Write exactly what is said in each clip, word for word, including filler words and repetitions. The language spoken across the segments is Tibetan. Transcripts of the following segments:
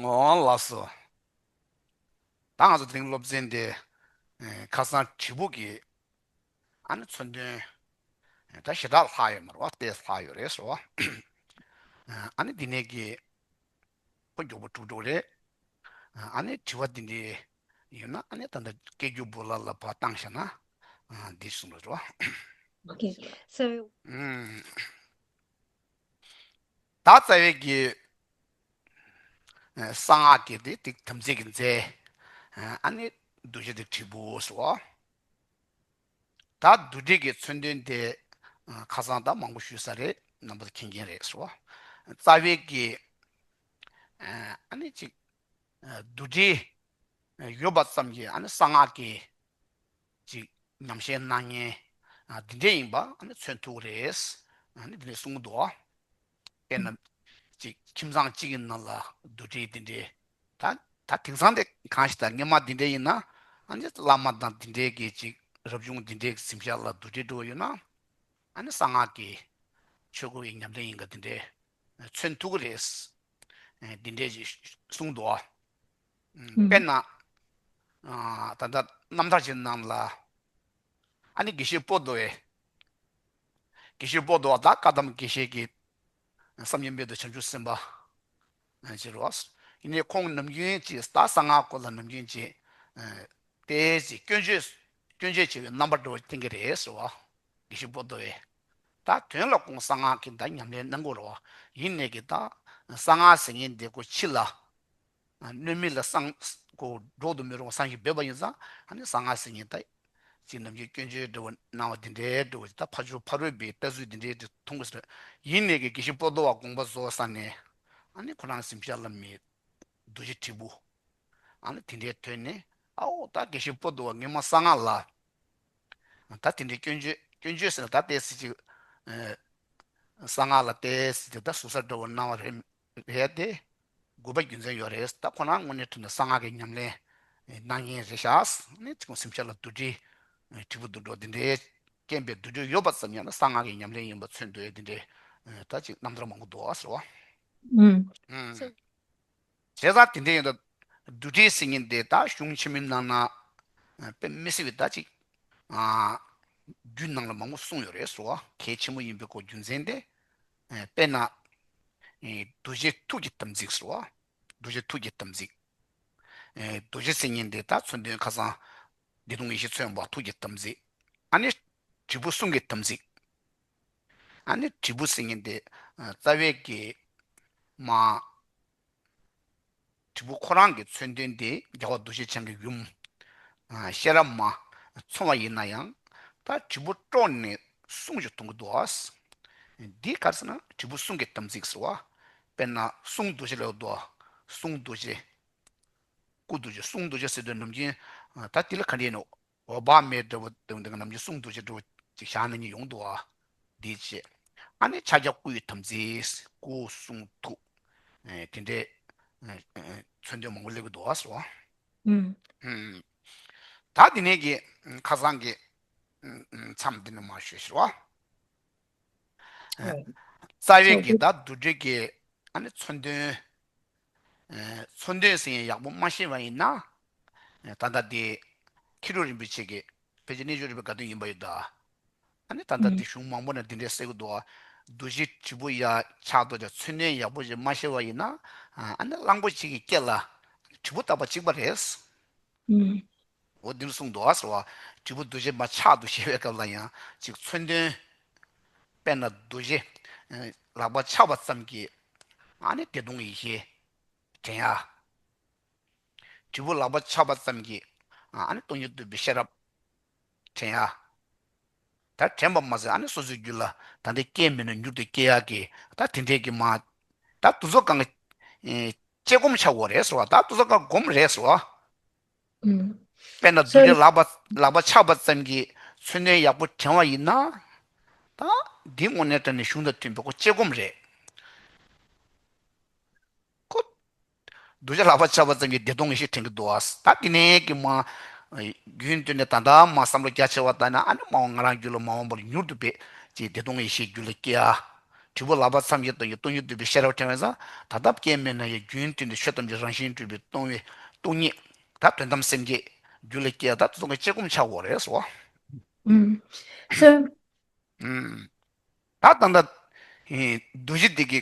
ཨོ་ལགས་སོ། ད་ང་ཚོ་དེ་རིང་སློབ་ཚན་དེ་ཨེ་ཁ་སང་དྲིལ་བུ་གི་ཨ་ནི་མཚོན་དོན་ད་ཞེ་དྲག་ལྷག་ཡོད་མ་རེད་བ། ཏོག་ཙམ་ལྷག་ཡོད་རེད་ཟེར་བ། ཨ་ནི་འདི་ནས་ཀྱི་ཁོ་མགྱོགས་པོ་གྲུབ་འགྲོ་རེད། ཨ་ནི་དྲི་བ་འདི་འདྲའི་ཡོད་ན་ཨ་ནི་ད་ལྟ་སྐད་སྒྱུར་བུ་ལ་ལ་ཕར་བཏང་བཞག་ན་འདི་གསུང་རོགས། Okay. So ད་རྩ་བའི་གི་གསང་སྔགས་ཀྱི་དེ་དེ་དམ་ཚིག་གི་རྫས། ཨ་ནི་རྡོ་རྗེ་དེ་དྲིལ་བུ་ཟེར་བ། ད་རྡོ་རྗེ་གི་མཚོན་དོན་དེ་ཁ་སང་ད་མང་པོ་ཞུས་ས་རེད། རྣམ་པ་ཚོ་མཁྱེན་མཁྱེན་རེད་ཟེར་བ། རྩ་བའི་གི་ཨ་ནི་ཅིག་རྡོ་རྗེ་ཡོད་པ་ཙམ་གྱིས་ཨ་ནི་གསང་སྔགས་ཀྱི་ཅིག་ཉམས་བཞེས་གནང་མཁན་འདི་འདྲས་ཡིན་པ་ཨ་ནི་མཚོན་ཐུབ་ཀྱི་རེད། ཨ་ནི་འདི་འདྲས་གསུང་གི་འདུག་དཔེར་ན་ཅིག་ཁྱིམ་ཚང་གཅིག་གི་ནང་ལ་རྡོ་རྗེ་འདི་འདྲས། ད་ད་དེང་སང་དེ་གང་ཞིག་ད་སྔོན་མ་འདི་འདྲས་ཡིན་ན་ཨ་ནི་བླ་མ་དང་འདི་འདྲས་ཀྱི་ཅིག་རབ་བྱུང་འདི་འདྲས་ཀྱི་གཟིམ་ཤག་ལ་རྡོ་རྗེ་འགྲོ་ཡོད་ན་ཨ་ནི་གསང་སྔགས་ཀྱི་ཆོས་སྐུ་ཡི་ཉམས་ལེན་ཡིན་ག་འདི་འདྲས་མཚོན་ཐུབ་ཀྱི་རེད། འདི་འདྲས་ཅིག་གསུངས་འདུག་དཔེར་ན་ད་ལྟ་རྣམ་ཐར་གྱི་ནང་ལ་ཨ་ནི་དགེ་བཤེས་པོ་ཏོ་བས། དགེ་བཤེས་པོ་ཏོ་བ་ད་བཀའ་གདམས་དགེ་བཤེས་ཀྱི་བསམ་ཡས་དཔལ་དུ་བྱང་ཆུབ་སེམས་དཔའ་ཅེས་རོ། ཡིན་ནའི་ཁོང་ནམ་རྒྱུན་ཅིག་ད་གསང་སྔགས་སྐོར་ལ་ནམ་རྒྱུན་ཅིག་ཏོག་ཙམ་སྐྱོན་བརྗོད་སྐྱོན་བརྗོད་བྱེད་པའི་རྣམ་པ་འདྲ་བོ་བསྟན་གྱི་རེད་ཟེར་བ། དགེ་བཤེས་པོ་ཏོ་བས། ད་དོན་ལ་ཁོང་གསང་སྔགས་ཀྱི་ད་ཉམས་ལེན་གནང་དགོས་རེད་བ། ཡིན་ནའི་གི་ད་གསང་སྔགས་ཟེར་མཁན་དེ་ཁོ་ཕྱི་ལ་གནོད་མེད་ལ་གསང་ཁོ་སྒྲོག་ཏུ་མི་རུང་བ་གསང་ཞིང་འབེབས་པ་ཡིན་ཙང་ཨ་ནི་གསང་སྔགས་ཟེར་མཁན་ད་ཅིག་ནམ་རྒྱུན་སྐྱོན་བརྗོད་འདྲ་བོ་གནང་བ་འདི་འདྲའི་འདྲ་བོ་ད་ཕ་ཇོ་ཕ་རོལ་པའི་ལྟ་ཚུལ་འདི་འདྲའི་དེ་མཐོང་དགོས་ཟེར། ཡིན་ནའི་གི་དགེ་བཤེས་པོ་ཏོ་བ་དགོངས་པ་རྫོགས་ས་ནས་ཨ་ནི་ཁོ་རང་གཟིམ་ཤག་ལ་མི་རྡོ་རྗེ་དྲིལ་བུ་ཨ་ནི་དེ་འདྲའི་ཐོན་ནས་ཨའོ་ད་དགེ་བཤེས་པོ་ཏོ་བ་སྔོན་མ་གསང་སྔགས་ལ་ད་དེ་འདྲའི་སྐྱོན་བརྗོད་སྐྱོན་བརྗོད་ཟེར་ན་ད་ལྟའི་སྲིད་ཅིག་གསང་སྔགས་ལ་ལྟའི་སྲིད་ཅིག་ད་ཟུར་ཟ་འདྲ་བོ་གནང་བ་རེད། རེད་དེ། དགོས་པ་རྒྱུ་མཚན་ཡོད་རེད། ད་ཁོ་རང་དངོས་གནས་དྲང་གནས་གསང་སྔགས་ཀྱི་ཉམས་ལེན་གནང་མཁན་རེད་ཤག་ནི་ཅིག་སེམས་ཤར་ལ་རྡོ་རྗེ་དྲིལ་བུ་དུད་འགྲོ་འདི་འདྲའི་སྐྱེས་པའི་རྡོ་རྗེ་ཡོད་པ་ཙམ་ཡང་ན་གསང་སྔགས་ཀྱི་ཉམས་ལེན་ཡིན་པ་མཚོན་འདོད་འདི་འདྲའི་ད་ཅིག་རྣམ་ཐར་མང་པོ་འདུག་ཟེར་བ། ཨུམ། ཨུམ། བྱས་ཙང་དེ་འདྲའི་ཡིན་ད་རྡོ་རྗེ་ཟེར་མཁན་དེ་ད་གཞུང་ཆེན་མོའི་ནང་ན་དཔེ་མི་སྲིད་པའི་ད་ཅིག་རྒྱུད་ནང་ལ་མང་པོ་གསུངས་ཡོད་རེད་ཟེར་བ། གལ་ཆེན་པོ་ཡིན་པའི་སྐོར་རྒྱུ་མཚན་དེ། དཔེར་ན། རྡོ་རྗེ་ཐུགས་ཀྱི་དམ་ཚིག་ཟེར་བ། རྡོ་རྗེ་ཐུགས་ཀྱི་དམ་ཚིག་རྡོ་རྗེ་ཟེར་མཁན་དེ་ད་མཚོན་དོན་ཁ་སང་བདེ་སྟོང་ཡེ་ཤེས་མཚོན་པ་ཐུགས་ཀྱི་དམ་ཚིག་ཨ་ནི་དྲིལ་བུ་གསུང་གི་དམ་ཚིག་ཨ་ནི་དྲིལ་བུ་ཟེར་མཁན་དེ་རྩ་བའི་གི་མ། དྲིལ་བུ་ཁོ་རང་གི་མཚོན་དོན་དེ་རྒྱལ་བ་རྡོ་རྗེ་འཆང་གི་ཡུམ། ཤེས་རབ་མ་མཚོན་པ་ཡིན་ན་ཡང་ད་དྲིལ་བུ་དཀྲོལ་ནས་གསུང་ཞིག་གཏོང་གི་འདུག་ཨ། འདི་ག་རེ་ཟེར་ན་དྲིལ་བུ་གསུང་གི་དམ་ཚིག་ཟེར་བ། དཔེར་ན་གསུང་རྡོ་རྗེ་ལབ་འདུག་ཨ། གསུང་རྡོ་རྗེ། སྐུ་རྡོ་རྗེ་གསུང་རྡོ་རྗེ་ཟེར་དུས་ནམ་རྒྱུན་ད་དེ་ལ་ག་འདྲ་ཡིན་ནོ། འོད་དཔག་མེད་འདྲ་བོ་དེ་འདི་ག་ནམ་རྒྱུན་གསུང་རྡོ་རྗེ་འདྲ་བོ་ཅིག་བཞག་ན་ནི་ཡོང་འདུག་ཨ། འདི་བྱས། ཨ་ནི་ཕྱག་རྒྱ་སྐུ་ཡི་དམ་ཚིག་སྐུ་གསུང་ཐུགས། ཨེ་དེ་འདྲའི་ཨེ་ཨེ་མཚོན་དོན་མང་པོ་སླེབས་ཀྱི་འདུག་ཨ་ཟེར་བ། ཨུམ། ཨུམ། ད་འདི་ནས་ཀྱི་ཁ་སང་གི་ཨུམ་ཨུམ་མཚམས་འདི་ནས་མར་ཞུས་ཟེར་བ། ཨེ་ཨུམ། རྩ་བའི་གི་ད་རྡོ་རྗེ་གི་ཨ་ནི་མཚོན་དོན། མཚོན་དོན་ཟེར་ཡང་ཡག་པོ་མ་ཤེས་པ་ཡིན་ན། ད་ལྟ་དེ་མཁས་གྲུབ་རིན་པོ་ཆེ་གི་ཕལ་ཆེར་རྣལ་འབྱོར་རིག་པའི་དགའ་སྟོན་ཡིན་པ་ཡོད་ད། ཨ་ནི་ད་ལྟ་དེ་གཞུང་མང་པོ་ནས་འདི་འདྲས་གསལ་གི་འདུག་ཨ། རྡོ་རྗེ་དྲིལ་བུ་ཡ་ཕྱག་རྡོ་རྗེ་མཚོན་དོན་ཡག་པོ་ཞིག་མ་ཤེས་པ་ཡིན་ན། ཨ་ནི་གླང་པོ་ཆེ་གི་སྐེ་ལ་དྲིལ་བུ་བཏགས་པ་གཅིག་པ་རེད། འོ་འདི་འདྲ་གསུངས་འདུག་ཨ་ཟེར་བ། དྲིལ་བུ་རྡོ་རྗེ་མ་ཕྱག་ཏུ་བཞེས་པའི་སྐབས་ལ་ཡང་ཅིག་མཚོན་དོན། དཔེར་ན་རྡོ་རྗེ་ལག་པ་ཆག་པ་ཙམ་གྱིས་ཨ་ནི་བདེ་སྟོང་ཡེ་ཤེས་དྲན་ཡ། དྲིལ་བུ་ལག་པ་ཆག་པ་ཙམ་གྱིས་ཨ་ནི་སྟོང་ཉིད་རྟོགས་པའི་ཤེས་རབ་དྲན་ཡ། ད་དྲན་པ་མ་ཟད་ཨ་ནི་སོ་སོའི་རྒྱུད་ལ་ད་ལྟའི་སྐྱེས་མེད་ན་མྱུར་དུ་སྐྱེ་ཡག་གི་ད་དེ་འདྲའི་གི་མ། ད་དུ་ཚོ་གང་གི་དཔྱད་སྒོམ་ཆགས་དགོས་རེད་ཟེར་བ། ད་དུ་ཚོ་གང་སྒོམ་རེད་ཟེར་བ། དཔེར་ན་རྡོ་རྗེ་ལག་པ་ལག་པ་ཆག་པ་ཙམ་གྱིས་མཚོན་དོན་ཡག་པོ་དྲན་པ་ཡིན་ན། ད་འདི་དངོས་གནས་དྲང་གནས་གཞུང་དང་མཐུན་པའི་ཁོ་དཔྱད་སྒོམ་རེད། ཁོ། རྡོ་རྗེ་ལག་པ་ཆག་པ་ཙམ་གྱིས་བདེ་སྟོང་ཡེ་ཤེས་དྲན་གྱི་འདུག་ཨ། ད་དེ་ནས་ཀྱི་མ། རྒྱུན་དུ་ནས་ད་ལྟ་མ་བསམ་བློ་རྒྱ་ཆེ་བ་བཏང་ན་ཨ་ནི་མ་འོངས་ང་རང་རྒྱུད་ལ་མ་འོངས་པར་མྱུར་དུ་བས་ཅེས་བདེ་སྟོང་ཡེ་ཤེས་རྒྱུད་ལ་སྐྱེ་ཡ། དྲིལ་བུ་ལག་པ་མཚམས་ཀྱིས་བསྟོད་ཀྱི། སྟོང་ཉིད་རྟོགས་པའི་ཤེས་རབ་ཕྲེང་བའི་རྩལ། ད་ལྟ་སྐྱེ་མེད་ན་ཡང་རྒྱུན་མཐུད་དེ། ཆོས་ཐམས་ཅད་རང་བཞིན་གྲུབ་པའི་སྟོང་བའི་སྟོང་ཉིད། ད་དོན་དམ་སེམས་བསྐྱེད་རྒྱུད་ལ་སྐྱེ། ད་དེ་ཚོ་གི་སྐྱེ་སྒོམ་ཆགས་དགོས་རེད་སོ། ཨུམ། སོ། ཨུམ། ད་ད་ལྟ་ཨེ་རྡོ་རྗེ་འདི་གི་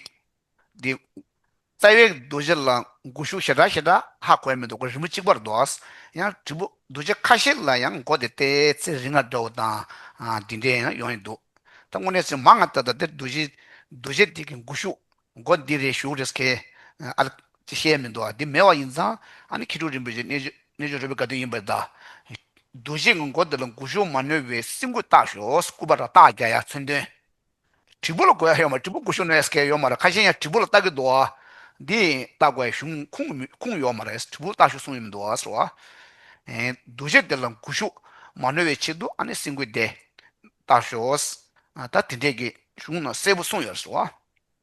འདི་རྩ་བའི་རྡོ་རྗེ་ལ་འགུག་ཤུགས་ཞེ་དྲག་ཞེ་དྲག་ཧ་གོ་ཡ་མི་འདུག་གོ། རི་མོ་གཅིག་པར་འདུག་ཨ། ཡང་དྲིལ་བུ་རྡོ་རྗེ་ཁ་ཤས་ལ་ཡང་མགོ་དེ་ཏོག་ཙམ་རིང་ང་འདྲ་བོ་དང་ཨ་འདི་འདྲས་ཡང་ཡོང་ཡི་འདུག་ད་དངོས་གནས་ཚེ་མ་ང་ད་ད་དེ་རྡོ་རྗེ་རྡོ་རྗེ་འདི་གི་འགུག་ཤུགས་མགོ་འདི་རེ་ཞུགས་རེས་ཁེ་ཨ་ལ་ཅི་བཤད་མི་འདུག་ཨ། འདི་མེད་པ་ཡིན་ཙང་ཨ་ནི་མཁས་གྲུབ་རིན་པོ་ཆེ་རྣལ་འབྱོར་རྣལ་འབྱོར་རོལ་པའི་དགའ་སྟོན་ཡིན་པ་ད། རྡོ་རྗེ་གི་མགོ་འདི་ལ་འགུག་ཤུགས་མ་ནོར་བའི་སེམས་འགུལ་བཏགས་ཤོག་སྐུད་པ་ར་རྟགས་རྒྱག་ཡ་མཚོན་དོན། དྲིལ་བུ་ལ་དགོས་ཡ་ཡོད་མ་རེད། དྲིལ་བུ་འགུག་ཤུགས་ནོར་ཡ་སྐད་ཡོད་མ་རེད། ཁ་ཤས་ཡང་དྲིལ་བུ་ལ་ལྟ་གི་འདུག་ཨ། འདི་ལྟ་དགོས་ཡ་གཞུང་ཁུངས་ཁུངས་ཡོད་མ་རེད། དྲིལ་བུ་ལ་ལྟ་ཤོག་གསུངས་ཡོད་མི་འདུག་ཨ་ཟེར་བ། ཨེ་རྡོ་རྗེ་འདི་ལ་འགུག་ཤུགས་མ་ནོར་བའི་ཆེད་དུ་ཨ་ནི་སེམས་འགུལ་དེ་བཏགས་ཤོག་ད་དེ་འདྲས་ཀྱི་གཞུང་ནང་གསལ་པོ་གསུངས་ཡོད་ཟེར་བ།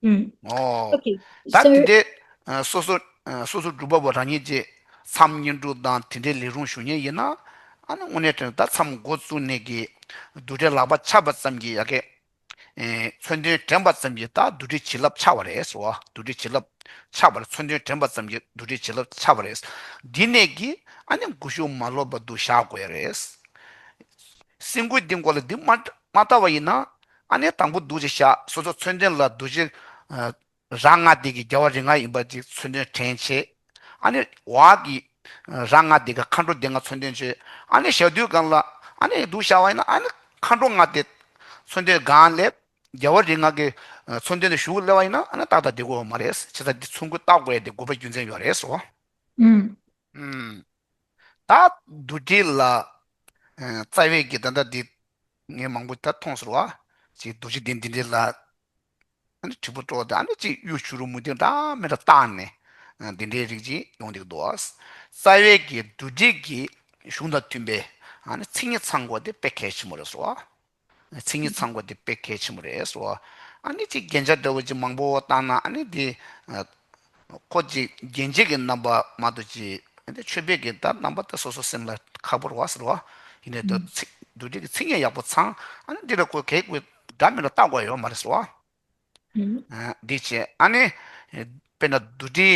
ཨུམ། ཨོ། Okay, ད་དེ་sir. འདྲས་ཨ་སོ་སོ་ཨ་སོ་སོ་སྒྲུབ་པ་པོ་རང་ཉིད་ཀྱིས་མཚམས་བསྙེན་སྒྲུབ་དང་དེ་འདྲའི་ལས་རུང་ཞུ་མཁན་ཡིན་ན། ཨ་ནི་དངོས་གནས་དྲན་ད་མཚམས་འགོ་བཙུགས་ནས་ཀྱི་རྡོ་རྗེ་ལག་པ་ཆག་པ་ཙམ་གྱིས་ཡ་གི་ཨེ་མཚོན་དོན་དྲན་པ་ཙམ་གྱིས་ད་རྡོ་རྗེ་བྱིན་རླབས་ཆགས་པ་རེད་ཟེར་བ། རྡོ་རྗེ་བྱིན་རླབས་ཆགས་པ་རེད། མཚོན་དོན་དྲན་པ་ཙམ་གྱིས་རྡོ་རྗེ་བྱིན་རླབས་ཆགས་པ་རེད། འདི་ནས་ཀྱི་ཨ་ནི་འགུག་ཤུགས་མ་ལོག་པ་འདུག་བཞག་དགོས་ཡ་རེད། སེམས་འགུལ་འདི་མགོ་ལ་འདི་མ་མ་བཏགས་པ་ཡིན་ན། ཨ་ནི་དང་པོ་འདུག་ཅེས་བཞག་སོ་སོ་མཚོན་དོན་ལ་འདུག་ཅེས་ཨ་རང་ང་དེ་གི་རྒྱལ་བ་རིགས་ལྔ་ཡིན་པ་ཅིག་མཚོན་དོན་དྲན་བྱེད། ཨ་ནི་འོག་གི་རང་ང་དེ་གི་མཁའ་འགྲོ་སྡེ་ལྔ་མཚོན་དོན་བྱེད། ཨ་ནི་ཞག་དུས་སྒང་ལ་ཨ་ནི་འདུག་བཞག་པ་ཡིན་ན། ཨ་ནི་མཁའ་འགྲོ་ལྔ་དེ་མཚོན་དོན་སྒང་ལས་རྒྱལ་བ་རིགས་ལྔ་གི་མཚོན་དོན་དུ་ཞུགས་སླེབས་པ་ཡིན་ན། ཨ་ནི་ཏག་ཏག་བསྡད་དགོས་པ་མ་རེད། བྱས་ཙང་འདི་མཚོན་འགུལ་བཏགས་དགོས་ཡ་དེ་དགོས་པ་རྒྱུ་མཚན་ཡོད་རེད་ཟེར་བ། ཨུམ། ཨུམ། ད་རྡོ་རྗེ་ལ་ཨ་རྩ་བའི་གི་ད་ལྟ་འདི་ངས་མང་པོ་ད་མཐོང་ཟེར་བ། ཅིག་རྡོ་རྗེ་འདི་འདི་འདྲ་ལ་ཨ་ནི་དྲིལ་བུ་དཀྲོལ་ཏེ་ཨ་ནི་ཅིག་གཡུ་བྱུ་རུ་མུ་ཏིག་འདྲ་མི་འདྲ་བཏགས་ནས་ཨ་འདི་འདྲའི་རིགས་ཅིག་ཡོང་འདུག་འདུག་རྩ་བའི་གི་རྡོ་རྗེ་གི་གཞུང་དང་མཐུན་པའི་ཨ་ནི་མཚན་ཉིད་ཚང་དགོས་དེ་དཔེ་གལ་ཆེན་པོ་རེད་ཟེར་བ། མཚན་ཉིད་ཚང་དགོས་དེ་དཔེ་གལ་ཆེན་པོ་རེད་ཟེར་བ། ཨ་ནི་ཅིག་རྒྱན་ཆ་འདྲ་བོ་ཅིག་མང་པོ་བཏགས་ན་ཨ་ནི་དེ་ཨ་ཁོ་ཅིག་རྒྱན་ཆ་གི་རྣམ་པ་མ་གཏོགས་ཅིག་ཨ་ནི་མཆོད་པའི་གི་ད་རྣམ་པ་ད་སོ་སོ་སེམས་ལ་ཁག་པོ་རེད་བ་ཟེར་བ། ཡིན་ནའི་ད་ཨུམ། ཚིག་རྡོ་རྗེ་གི་མཚན་ཉིད་ཡག་པོ་ཚང་། ཨ་ནི་འདི་ལ་ཁོ་གལ་དགོས་འདྲ་མི་འདྲ་བཏགས་དགོས་ཡོད་མ་རེད་ཟེར་བ། ཨུམ། ཨ་འདི་བྱས་ཨ་ནི་དཔེར་ན་རྡོ་རྗེ་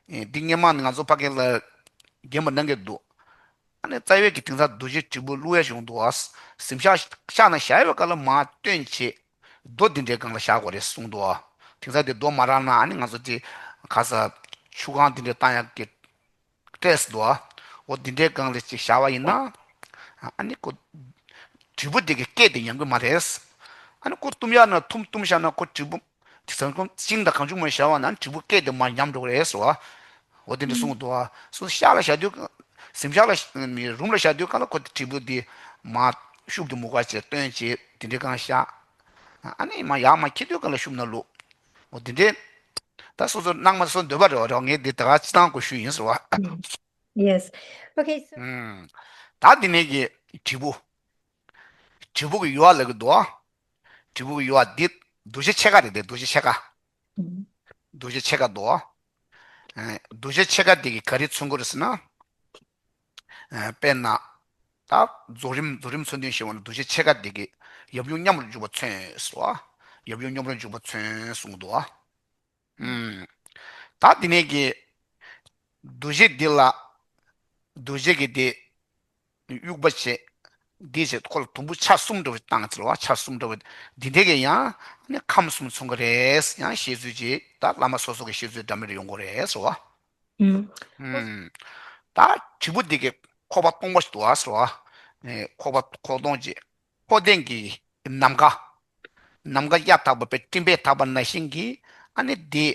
འདི་སྔོན་མ་ང་ཚོ་ཕ་གི་ལ་རྒན་པ་གནང་གི་འདུག་ཨ་ནི་རྩ་བའི་གི་དེང་སང་རྡོ་རྗེ་དྲིལ་བུ་བླུག་ཡ་བྱུང་འདུག་ཨ། གཟིམ་ཤག་ཤག་ན་བཞག་ཡོད་སྐབས་ལ་མར་བཏོན་བྱས་རྡོ་འདི་འདྲའི་སྒང་ལ་བཞག་དགོས་རེད་གསུངས་འདུག་ཨ། དེང་སང་དེ་རྡོ་མ་རག་ན་ཨ་ནི་ང་ཚོ་དེ་ག་ས་ཆུ་ཁང་དེ་འདྲ་བཏང་ཡ་གི་སྤྲད་འདུག་ཨ། འོ་འདི་འདྲའི་སྒང་ལ་ཅིག་བཞག་པ་ཡིན་ན། ཨ་ནི་ཁོ་དྲིལ་བུ་དེ་གི་སྐད་དེ་ཉན་གི་མ་རེད། ཨ་ནི་ཁོ་བཏུམ་ཡག་ན་བཏུམ་བཏུམ་བཞག་ན་ཁོ་དྲིལ་བུ་དེ་ཚང་ཁོ་ཤིང་དང་གང་བྱུང་མ་བཞག་པ་ན་དྲིལ་བུ་སྐད་དེ་མར་ཉམས་འགྲོ་གི་རེད་ཟེར་བ། འོ་དེ་འདྲ་གསུངས་འདུག་ཨ། སོ་ཤག་ལ་བཞག་དུས་གཟིམ་ཤག་ལ་རུམ་ལ་བཞག་དུས་སྒང་ལ་ཁོ་དེ་དྲིལ་བུ་དེ་མར་ཤུབས་དེ་མུ་ག་བྱས་བཏོན་བྱས་དེ་འདྲའི་སྒང་བཞག་ཨ་ནི་མར་ཡར་མར་འཁྱེར་དུས་སྒང་ལ་ཤུབས་ནང་བླུགས། འོ་དེ་འདྲའི། ད་སོ་སོ་སྣང་མ་སོ་འདོད་པ་རེད་བ། རེད་བ། ངས་འདི་ད་ག་སྤྱི་བཏང་གོ་ཞུ་ཡིན་ཟེར་བ། Yes. Okay, so ཨུམ། ད་འདི་ནས་ཀྱི་དྲིལ་བུ། དྲིལ་བུ་གི་ཡུ་བ་ལབ་ཀྱི་འདུག་བ། དྲིལ་བུ་གི་ཡུ་བ་འདི་རྡོ་རྗེ་ཕྱེད་ཀ་རེད་དེ། རྡོ་རྗེ་ཕྱེད་ཀ་ཨུམ། རྡོ་རྗེ་ཕྱེད་ཀ་འདུག་བ། ཨ་རྡོ་རྗེ་ཕྱེད་ཀ་འདི་གི་ག་རེ་མཚོན་གྱི་རེད་ཟེར་ན། ཨ་དཔེར་ན། ད་རྫོགས་རིམ་རྫོགས་རིམ་མཚོན་དོན་ཞེས་པ་ནི་རྡོ་རྗེ་ཕྱེད་ཀ་འདི་གི་ཡབ་ཡུམ་མཉམ་རུ་འཇུག་པ་མཚོན་ཟེར་བ། ཡབ་ཡུམ་མཉམ་རུ་འཇུག་པ་མཚོན་གསུངས་འདུག་བ། ཨུམ། ད་འདི་ནས་ཀྱི་རྡོ་རྗེ་འདི་ལ་རྡོ་རྗེ་གི་འདི་དབྱུག་པ་བྱས། འདི་བྱས་ཁོ་ལ་དུམ་བུ་ཆ་གསུམ་འདྲ་བོ་བཏང་ཚེ་བ། ཆ་གསུམ་འདྲ་བོ་འདི་འདྲ་གི་ཡང་ནི་ཁམས་གསུམ་མཚོན་གི་རེད། ཡང་བཤད་ཚུལ་གྱིས་ད་བླ་མ་སོ་སོ་གི་བཤད་ཚུལ་འདྲ་མི་འདྲ་ཡོང་གི་རེད་ཟེར་བ། ཨུམ། ཨུམ། ད་དྲིལ་བུ་འདི་གི་ཁོག་པ་སྟོང་པ་ཞིག་འདུག་ཨ་ཟེར་བ། ཨེ་ཁོག་པ་ཁོག་སྟོང་གཅིག་ཁོག་སྟེང་གི་ནམ་མཁའ། ནམ་མཁའ་གཡའ་དག་པ་དཔེ་སྤྲིན་པས་དག་པ་ནང་བཞིན་གྱི་ཨ་ནི་འདི་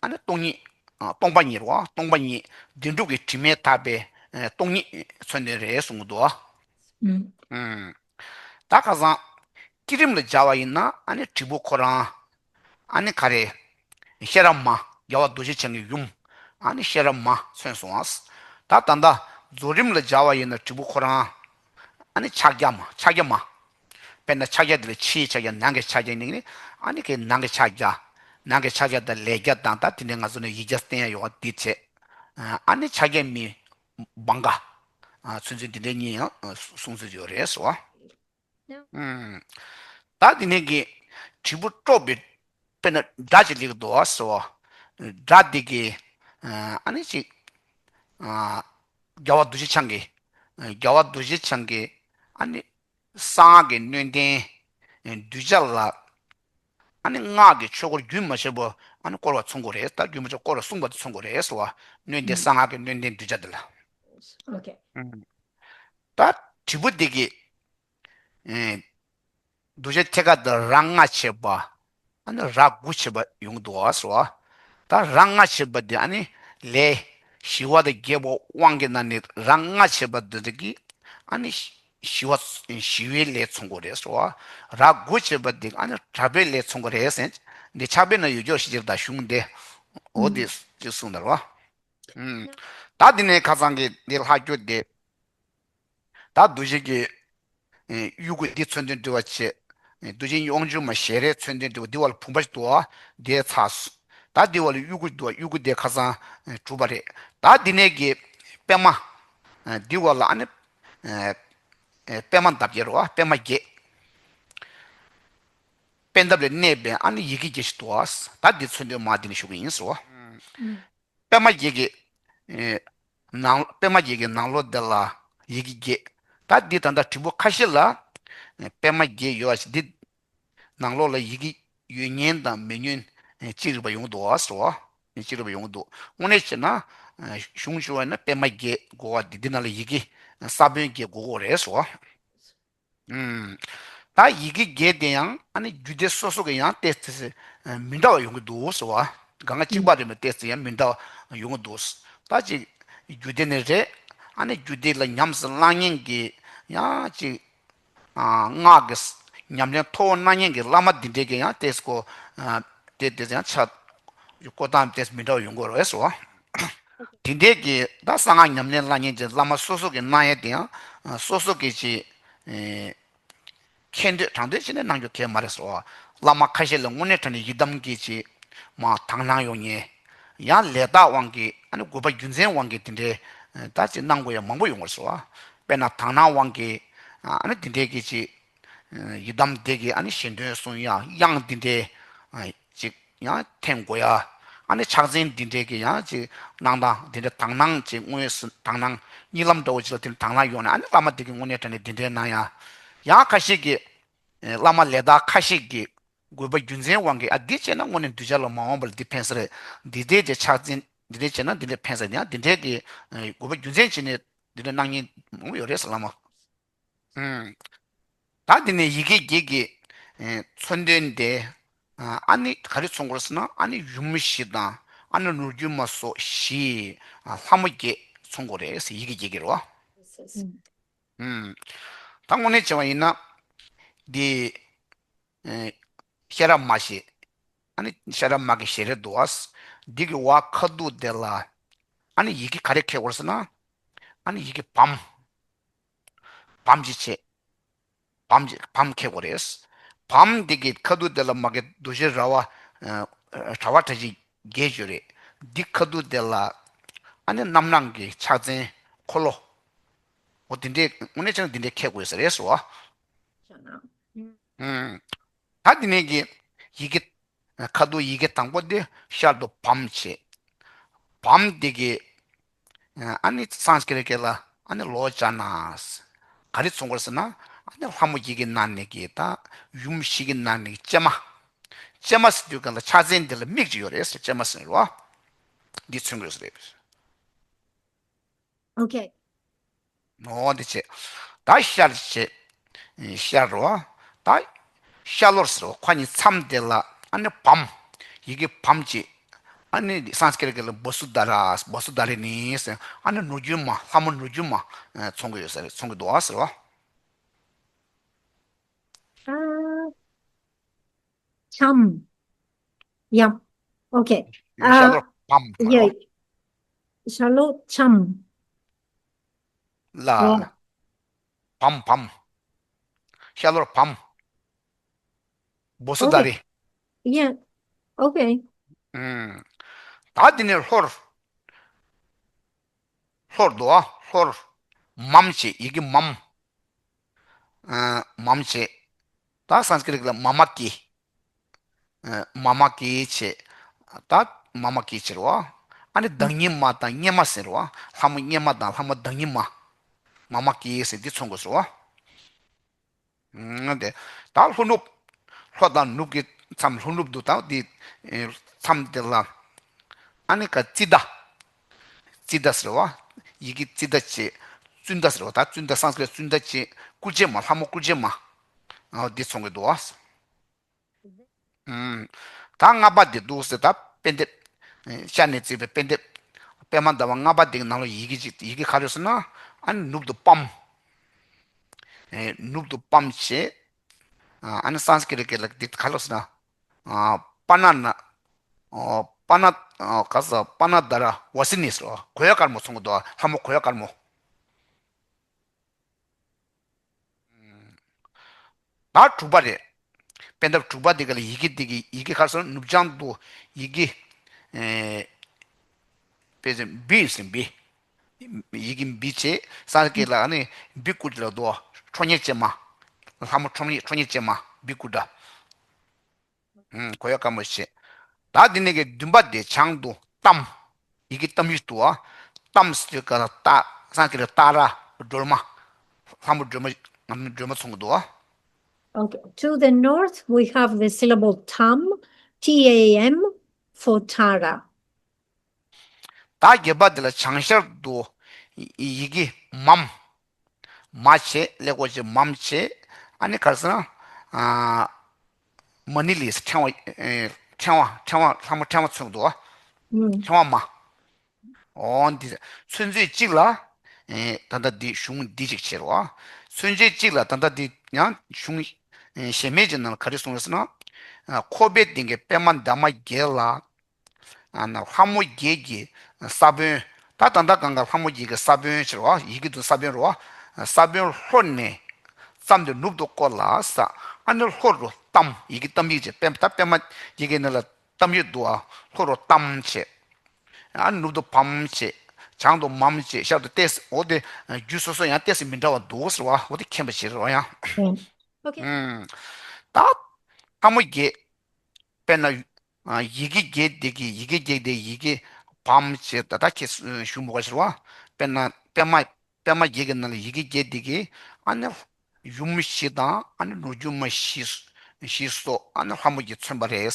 ཨ་ནི་སྟོང་ཉིད། ཨ་སྟོང་པ་ཉིད་རེད་བ། སྟོང་པ་ཉིད་བདེན་གྲུབ་ཀྱི་དྲི་མས་དག་པའི་ཨེ་སྟོང་ཉིད་མཚོན་དོན་རེད་གསུངས་འདུག་བ། ཨུམ། ཨུམ། ད་ཁ་སང་བསྐྱེད་རིམ་ལ་སྦྱར་བ་ཡིན་ན་ཨ་ནི་དྲིལ་བུ་ཁོ་རང་ཨ་ནི་ག་རེ། ཤེས་རབ་མ། རྒྱལ་བ་རྡོ་རྗེ་འཆང་གི་ཡུམ། ཨ་ནི་ཤེས་རབ་མ་མཚོན་སོང་ཨ། ད་ད་ལྟ་རྫོགས་རིམ་ལ་སྦྱར་བ་ཡིན་ན་དྲིལ་བུ་ཁོ་རང་ཨ་ནི་ཕྱག་རྒྱ་མ། ཕྱག་རྒྱ་མ། དཔེར་ན་ཕྱག་རྒྱ་དེ་ལ་ཕྱིའི་ཕྱག་རྒྱ། ནང་གི་ཕྱག་རྒྱ་ཡིན་ནི། ཨ་ནི་གི་ནང་གི་ཕྱག་རྒྱ། ནང་གི་ཕྱག་རྒྱ་དང་ལས་རྒྱ་དང་ད་དེ་འདྲའི་ང་ཚོ་ནས་ཡིག་བརྒྱ་བསྟན་ཡ་ཡོད་པ་འདི་བྱས། ཨ་ནི་ཕྱག་རྒྱ་མའི་བང་ག་ཚུན་ཚོད་འདི་འདྲའི་གཉིས་ཡང་གསུང་ཚུལ་ཡོད་རེད་ཟེར་བ། ད་འདི་ནས་ཀྱི་དྲིལ་བུ་དཀྲོག་པའི་ དཔེར་ན་སྒྲ་ཅིག་སླེབས་འདུག་བ་ཟེར་བ། སྒྲ་འདི་གི་ཨ་ནི་ཅིག་རྒྱལ་བ་རྡོ་རྗེ་འཆང་གི་རྒྱལ་བ་རྡོ་རྗེ་འཆང་གི་ཨ་ནི་གསང་སྔགས་ཀྱི་སྣོད་ལྡན་གདུལ་བྱ་ལ་ཨ་ནི་སྔགས་ཀྱི་ཆོས་འཁོར་རྒྱུན་མ་ཆད་པར་ཨ་ནི་བསྐོར་བ་མཚོན་དགོས་རེད། ད་རྒྱུན་མ་ཆད་བསྐོར་བ་གསུངས་པ་དེ་མཚོན་དགོས་རེད་ཟེར་བ། སྣོད་ལྡན་གསང་སྔགས་ཀྱི་སྣོད་ལྡན་གདུལ་བྱ་དེ་ལ། ཨོ་ཁེ། ད་དྲིལ་བུ་འདི་གི་ཨེ། གདུལ་བྱ་ཐད་ཀར་དུ་རང་སྔགས་བྱེད་པ། ཨ་ནི་རྭ་དགུ་བྱེད་པ་ཡོང་འདུག་བ་ཟེར་བ། ད་རང་སྔགས་བྱེད་པ་འདི་ཨ་ནི་ལས་ཞི་བ་དང་རྒྱས་པ་དབང་གིས་ན་ནི་རང་སྔགས་བྱེད་པ་འདི་གིས་ཨ་ནི་ཞི་བ་ཞི་བའི་ལས་མཚོན་དགོས་རེད་ཟེར་བ། རྭ་དགུ་བྱེད་པ་འདི་ཨ་ནི་དྲག་པོའི་ལས་མཚོན་དགོས་རེད་ཟེར། འདི་ཕྱག་དཔེ་ན་ཡོད་ཀྱོག་ཤི་ཅིག་ད་གཞུང་འདི་འོ་འདི་ཅིག་གསུངས་འདུག་བ། ད་འདི་ནས་ཁ་སང་གི་འདི་ལྷག་རྒྱུ་འདི། ད་གདུལ་བྱའི་གི་ཨེ་དབྱུ་གུ་འདི་མཚོན་དོན་འདྲི་བ་བྱེད། ཨེ་གདུལ་བྱའི་དབང་ཕྱུག་མ་ཞལ་རས་མཚོན་དོན་འདྲི་བ་འདི་བ་ལ་བུམ་པ་ཞིག་འདུག་བ། འདི་ཚར་སོང་། ད་འདི་བ་ལ་དབྱུ་གུ་འདུག་བ། དབྱུ་གུ་འདི་ཁ་སང་ཨེ་གྲུབ་པ་རེད། ད་འདི་ནས་གི་པད་མ་ཨེ་འདི་བ་ལ་ཨ་ནི་ཨེ་ཨེ་པད་མ་འདབ་བརྒྱད་རེད་བ། པད་མ་བརྒྱད། པད་འདབ་ལ་གནས་པའི་ཨ་ནི་ཡི་གེ་བརྒྱད་ཞིག་འདུག་བ། ད་འདི་མཚོན་དོན་མ་འདི་ནས་ཞུ་གི་ཡིན་ཟེར་བ། པད་མ་བརྒྱད་ཀྱི་ཨེ་ནང་པད་མ་བརྒྱད་ཀྱི་ནང་ལོགས་འདི་ལ་ཡི་གེ་བརྒྱད། ད་འདི་ད་ལྟ་དྲིལ་བུ་ཁ་ཤས་ལ་ཨེ་པད་མ་བརྒྱད་ཡོད་པ་ཞིག་འདི་ནང་ལོགས་ལ་ཡི་གེ་ཡོད་ཉན་དང་མེད་ཉན་ཨེ་ཅི་རིགས་པ་ཡོང་འདུག་བ་ཟེར་བ། ཅི་རིགས་པ་ཡོང་འདུག་དངོས་གནས་བྱས་ན་ཨེ་གཞུང་ཞུ་བ་ཡིན་ན་པད་མ་བརྒྱད་དགོས་པ་འདི་འདི་ནང་ལ་ཡི་གེ་ས་བོན་བརྒྱད་དགོས་དགོས་རེད་ཟེར་བ། ཨུམ། ད་ཡི་གེ་བརྒྱད་དེ་ཡང་ཨ་ནི་རྒྱུད་སྡེ་སོ་སོ་གི་ཡང་ཏོག་ཙམ་མི་འདྲ་བ་ཡོང་གི་འདུག་ཟེར་བ། གང་ག་གཅིག་པ་རེད་མོད། ཏོག་ཙམ་ཡང་མི་འདྲ་བ་ཡོང་གི་འདུག་ད་ཅིག་རྒྱུད་སྡེ་ནས་རེད། ཨ་ནི་རྒྱུད་སྡེ་ལ་ཉམས་སུ་བླང་མཁན་གྱི་ཡང་ཅིག་ཨ་སྔགས་ཀྱི་ཉམས་ལེན་མཐོ་བོ་གནང་མཁན་གྱི་བླ་མ་འདི་འདྲས་ཀྱི་ཡང་ཏོག་ཙམ་ཁོ་ཨ་དེ་དེ་ཡང་ཆ་བཀོད་སྟངས་ཏོག་ཙམ་མི་འདྲ་བ་ཡོང་གི་རེད་ཟེར་བ། དེ་འདྲས་ཀྱི་ད་གསང་སྔགས་ཉམས་ལེན་གནང་མཁན་གྱི་བླ་མ་སོ་སོ་གི་གནང་ཡས་དེ་ཡང་སོ་སོ་གི་ཅིག་ཨེ་མཁྱེན་འདོད་དྲང་འདོད་བྱས་ནས་གནང་རྒྱུ་གལ་མ་རེད་ཟེར་བ། བླ་མ་ཁ་ཤས་ལ་དངོས་གནས་དྲང་གནས་ཡི་དམ་གྱི་ཅིག་མ་དག་སྣང་ཡོང་མཁན། ཡང་ལས་རྟགས་དབང་གིས་ཨ་ནི་དགོས་པ་རྒྱུ་མཚན་དབང་གིས་དེ་འདྲའི་ཨེ་ད་ཅིག་གནང་དགོས་ཡ་མང་པོ་ཡོང་གི་རེད་ཟེར་བ། དཔེར་ན་དག་སྣང་དབང་གིས་ཨ་ནི་དེ་འདྲའི་གི་ཅིག་ཡི་དམ་དེ་གིས་ཨ་ནི་ཞལ་འདོན་གསུང་ཡ་དབྱངས་འདི་འདྲའི་ཨ་ཅིག་ཡང་འཐེན་དགོས་ཡ། ཨ་ནི་ཕྱག་མཚན་འདི་འདྲའི་གི་ཡང་ཅིག་གནང་སྟངས་འདི་འདྲའི་དག་སྣང་ཅིག་དངོས་སུ་དག་སྣང་གཉིད་ལམ་འདྲ་བོ་ཅིག་ལ་དེ་ནི་དག་སྣང་ཡོང་ནས་ཨ་ནི་བླ་མ་དེ་གི་དངོས་གནས་དྲང་གནས་འདི་འདྲའི་གནང་ཡ། ཡང་ཁ་ཤས་ཀྱིས་ཨེ་བླ་མ་ལས་དག་ཁ་ཤས་ཀྱིས་དགོས་པ་རྒྱུ་མཚན་དབང་གིས་ཨ་འདི་བྱས་ན་དངོས་གནས་གདུལ་བྱ་ལ་མ་འོངས་པ་ལ་འདི་ཕན་ས་རེད། འདི་འདྲའི་ཅིག་ཕྱག་མཚན་འདི་འདྲའི་བྱས་ན་འདི་འདྲའི་ཕན་ས་རེད། ཡང་འདི་འདྲའི་གི་ཨེ་དགོས་པ་རྒྱུ་མཚན་བྱས་ནས་འདི་འདྲ་གནང་མཁན་མང་པོ་ཡོད་རེད་ཟེར་བླ་མ། ཨུམ། ད་འདི་ནས་ཡི་གེ་བརྒྱད་ཀྱི་ཨེ་མཚོན་དོན་དེ་ཨ་ཨ་ནི་ག་རེ་མཚོན་དགོས་རེད་ཟེར་ན་ཨ་ནི་ཡུམ་བཞི་དང་ཨ་ནི་ནོར་རྒྱུན་མ་སོགས་བཞི་ཨ་ལྷ་མོ་བརྒྱད་མཚོན་དགོས་རེད་ཟེར། ཡི་གེ་བརྒྱད་ཀྱི་རེད་བ། ཨུམ། ད་དངོས་གནས་བྱས་པ་ཡིན་ན་འདི་ཨེ་ཤེས་རབ་མ་ཞེས་ཨ་ནི་ཤེས་རབ་མ་གི་ཞལ་རས་འདུག་བ། འདི་གི་བ་ཁ་ཐུག་དེ་ལ་ཨ་ནི་ཡི་གེ་ག་རེ་འཁྱེར་དགོས་རེད་ཟེར་ན་ཨ་ནི་ཡི་གེ་བམ། བམ་གྱི་ཆེ། བམ་གྱི་བམ་ཁེ་གོ་རེད། བམ་འདི་གི་ཁ་ཐུག་དེ་ལ་མ་གི་རྡོ་རྗེ་ར་བ་ཨ་གྲྭ་པ་གྲྭ་རྒྱུན་བརྒྱད་ཡོད་རེད། འདི་ཁ་ཐུག་དེ་ལ་ཨ་ནི་རྣམ་སྣང་གི་ཕྱག་མཚན་འཁོར་ལོ། འོ་དེ་འདྲས་དངོས་གནས་བྱས་ན་འདི་འདྲས་ཁེ་དགོས་ས་རེད་ཟེར་བ། ཨུམ། ད་འདི་ནས་ཀྱི་ཡི་གེ་ཁ་ཐུག་ཡི་གེ་དང་པོ་དེ་ཤར་དུ་བམ་བྱེད། བམ་དེ་གི་ཨ་ནི་སཾསྐྲྀཏ་སྐད་ལ་ཨ་ནི་ལོ་ཙཱ་ན། ག་རེ་མཚོན་གོ་ཟེར་ན་ཨ་ནི་ལྷ་མོ་བརྒྱད་ཀྱི་ནང་ནས་ཀྱི་ད་ཡུམ་བཞི་གི་ནང་ནས་ཀྱི་སྤྱན་མ། སྤྱན་མ་ཟེར་དུས་ག་ལ་ཕྱག་མཚན་འདི་ལ་མིག་ཅིག་ཡོད་རེད་ཟེར། སྤྱན་མ་ཟེར་རོ། འདི་མཚོན་དགོས་ཟེར་རེད། ཨོ་ཁེ། ཨོ་འདི་བྱས། ད་ཤར་བྱས། ཤར་རོ། ད་ཤར་ལྷོར་ཟེར་རོ། ཁོ་གཉིས་མཚམས་དེ་ལ་ཨ་ནི་བམ། ཡི་གེ་བམ་གཅིག་ཨ་ནི་སཾསྐྲྀཏ་སྐད་ལ་བ་སུ་དྷ་ར། བ་སུ་དྷ་ར་ནི་ཟེར། ཨ་ནི་ནོར་རྒྱུན་མ། ལྷ་མོ་ནོར་རྒྱུན་མ་མཚོན་གྱི་ཡོད་ཟེར། མཚོན་གྱི་འདུག་ཨ་ཟེར་བ། ཨ། བྱམས། ཡང་། ཨོ་ཁེ། ཤར་ལྷོར་བམ་ཟེར་རོ། ཡ། ཤར་ལྷོར་བྱམས། ལ། ཨོ། བམ་བམ། ཤར་ལྷོར་བམ། བ་སུ་དྷ་ར། ཡ། ཨོ་ཁེ། ཨུམ། ད་འདི་ནས་ལྷོར། ལྷོར་དུ་ཨ་ལྷོར། མམ་བྱེད། ཡི་གེ་མམ། ཨ་མམ་བྱེད། ད་སཾསྐྲྀཏ་ལ་མ་མ་ཏི། མ་མ་ཀེ་བྱས། ད་མ་མ་ཀེ་བྱས་རེད་བ། ཨ་ནི་བདག་ཉིད་མ་དང་སྙེ་མ་ཟེར་རེད་བ། ལྷ་མོ་སྙེ་མ་དང་ལྷ་མོ་བདག་ཉིད་མ། མ་མ་ཀེ་ཟེར་འདི་མཚོན་དགོས་རེད་བ། ཨ་དེ། ད་ལྷོ་ནུབ། ལྷོ་དང་ནུབ་ཀྱི་མཚམས་ལྷོ་ནུབ་ཏུ་ད་འདི། མཚམས་དེ་ལ། ཨ་ནི་ཀ་ཙི་ད། ཙི་ད་ཟེར་བ། ཡི་གེ་ཙི་ད་བྱས། ཙུན་ད་ཟེར་བ། ད་ཙུན་ད་སཾ་སྐྲྀཏ་ཙུན་ད་བྱས། སྐུ་རྗེས་མ་ལྷ་མོ་སྐུ་རྗེས་མ། འདི་མཚོན་གྱི་འདུག་བ། ད་ལྔ་པ་དེ་འདུག་ཟེར། ད་དཔེ་དེབ། ཤར་ནས་བརྩིས་པའི་དཔེ་དེབ། པད་མ་ཟླ་བ་ལྔ་པ་དེ་གི་ནང་ལ་ཡི་གེ་གཅིག་ཡི་གེ་ག་རེ་ཟེར་ན། ཨ་ནི་ནུབ་ཏུ་པམ། ནུབ་ཏུ་པམ་བྱས། ཨ་ནི་སཾ་སྐྲྀཏ་སྐད་ལ་དེ་ག་རེ་ཟེར་ན། པ་ན་ན། པ་ན། ག་ས་པ་ན་དྷ་ར་ཝ་སི་ནི་ཟེར་བ། གོས་དཀར་མོ་མཚོན་གྱི་འདུག་ལྷ་མོ་གོས་དཀར་མོ། ད་དྲུག་པ་རེད། པད་འདབ་དྲུག་པ་དེ་ག་ལ་ཡི་གེ་དེ་གི་ཡི་གེ་ག་རེ་ཟེར་ན། ནུབ་བྱང་དུ་ཡི་གེ། ཨེ། དཔེ་ཟེར་བི་ཟེར་བི། ཡི་གེ་བི་བྱས། སཾ་སྐྲྀཏ་ལ་ཨ་ནི་བི་ཀུ་ཊ་ལ་དོ། ཁྲོ་གཉེར་ཅན་མ། ལྷ་མོ་ཁྲོ་གཉེར་ཁྲོ་གཉེར་ཅན་མ་བི་ཀུ་ཊ། ཨུམ། གོས་དཀར་མོ་བྱས། ད་འདི་ནས་ཀྱི་བདུན་པ་དེ་བྱང་དུ་ཏམ། ཡི་གེ་ཏམ་ཡིག་ཏུ་བ། ཏམ་ཟེར་ག་ལ་ཏ། སཾ་སྐྲྀཏ་ཏཱ་ར་སྒྲོལ་མ། ལྷ་མོ་སྒྲོལ་མ། སྒྲོལ་མ་མཚོན་གྱི་འདུག་བ། Okay. To the north, we have the syllable tam, T A M, for Tara. ད་བརྒྱད་པ་དེ་ལ་བྱང་ཤར་དུ་ཡི་གེ་མམ། མ་བྱས། ཀླད་ཀོར་བྱས་མམ་བྱས། ཨ་ནི་ག་རེ་ཟེར་ན། ཨ། མ་ནི་ལི་ཟེར། ཕྲེང་བ། ཨེ། ཕྲེང་བ། ཕྲེང་བ། ལྷ་མོ་ཕྲེང་བ་མཚོན་གྱི་འདུག་བ། ཕྲེང་བ་མ། འོ་འདི་ཚོད་ཚོད་གཅིག་ལ། ཨེ། ད་ལྟ་འདི་གཞུང་འདི་གཅིག་བྱས་རེད་བ། ཚོད་ཚོད་གཅིག་ལ་ད་ལྟ་འདི་ཡང་གཞུང་། ཨེ། གཞན་མེད་ཀྱི་ནང་ལ་ག་རེ་གསུངས་རེད་ཟེར་ན། ཨ། ཁོག་པའི་སྟེང་གི་པད་མ་འདབ་མ་བརྒྱད་ལ། ཨ་ནི་ལྷ་མོ་བརྒྱད་ཀྱི་ས་བོན། ད་ད་ལྟ་གང་ག་ལྷ་མོ་བརྒྱད་ཀྱི་ས་བོན་ཕྱིར་བ། ཡི་གེ་དུ་ས་བོན་རུ་བ། ས་བོན་ལྷོ་ནས་བརྩམས་ཏེ་ནུབ་ཏུ་བསྐོར་ལ་ས། ཨ་ནི་ལྷོ་རུ་ཏམ། ཡི་གེ་ཏམ་ཡིག་བྱས། པད། ད་པད་མ་ཡི་གེ་ནི་ལ་ཏམ་ཡིག་འདུག་བ། ལྷོ་རུ་ཏམ་བྱས། ཨ་ནི་ནུབ་ཏུ་བམ་བྱས། བྱང་དུ་མམ་བྱས། ཤར་དུ་ཏེ་ཟེར། འོ་དེ་རྒྱུད་སོ་སོ་ཡང་ཏེ་ཟེར་མི་འདྲ་བ་འདུག་ཟེར་བ། འོ་དེ་མཁྱེན་པ་བྱེད་རོགས་ཡང་། ཨོ་ཁེ། ད་ལྷ་མོ་བརྒྱད། དཔེར་ན། ཡི་གེ་བརྒྱད་དེ་གི་ཡི་གེ་བརྒྱད་དེ་ཡི་གེ་བམ་བྱས། ད་ལྟ་ཁྱེད་ཞུ་མོ་ག་ཟེར་བ། དཔེར་ན་པད་མ། པད་མ་བརྒྱད་ཀྱི་ནང་ལ་ཡི་གེ་བརྒྱད་དེ་གི། ཨ་ནི་ཡུམ་བཞི་དང་། ཨ་ནི་ནོར་རྒྱུན་མ་བཞི། བཞི་སོགས། ཨ་ནི་ལྷ་མོ་བརྒྱད་མཚོན་པ་རེད།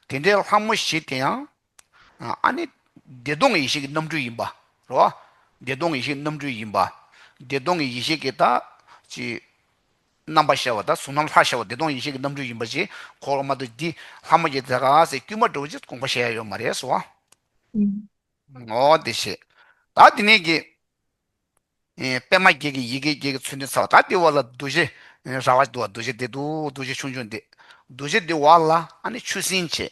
དེ་འདྲའི་ལྷ་མོ་བཞི་དེ་ཡང་། ཨ་ནི་བདེ་སྟོང་གི་ཡེ་ཤེས་ཀྱི་རྣམ་སྤྲུལ་ཡིན་པ་རེད་བ། བདེ་སྟོང་གི་ཡེ་ཤེས་རྣམ་སྤྲུལ་ཡིན་པ། བདེ་སྟོང་གི་ཡེ་ཤེས་ཀྱི་ད་ཅི། རྣམ་པར་ཤར་བ་དང་གཟུགས་རྣམས་ལྷར་ཤར་བ། བདེ་སྟོང་ཡེ་ཤེས་ཀྱི་རྣམ་སྤྲུལ་ཡིན་པ་ཞིག་གོ་བ་མ་གཏོགས། འདི་ལྷ་མོ་བརྒྱད་དེ་ག་ཟེར་དཀྱུས་མ་འདྲ་བོ་ཅིག་དགོངས་པ་བཞེས་ཡ་ཡོད་མ་རེད་ཟེར་བ། ཨོ་དེ་བཞིན། ད་དེ་ནས་ཀྱི། ཨེ། པད་མ་བརྒྱད་ཀྱི་ཡི་གེ་བརྒྱད་ཀྱི་མཚོན་དོན་ཚར་བ། ད་དེ་བ་ལ་རྡོ་རྗེ་ར་བ་འདུག་བ། རྡོ་རྗེ་དེ་འདུག་རྡོ་རྗེ་ཆུང་ཆུང་དེ། རྡོ་རྗེ་དེ་བ་ལ་ཨ་ནི་ཆུ་སྲིན་བྱས།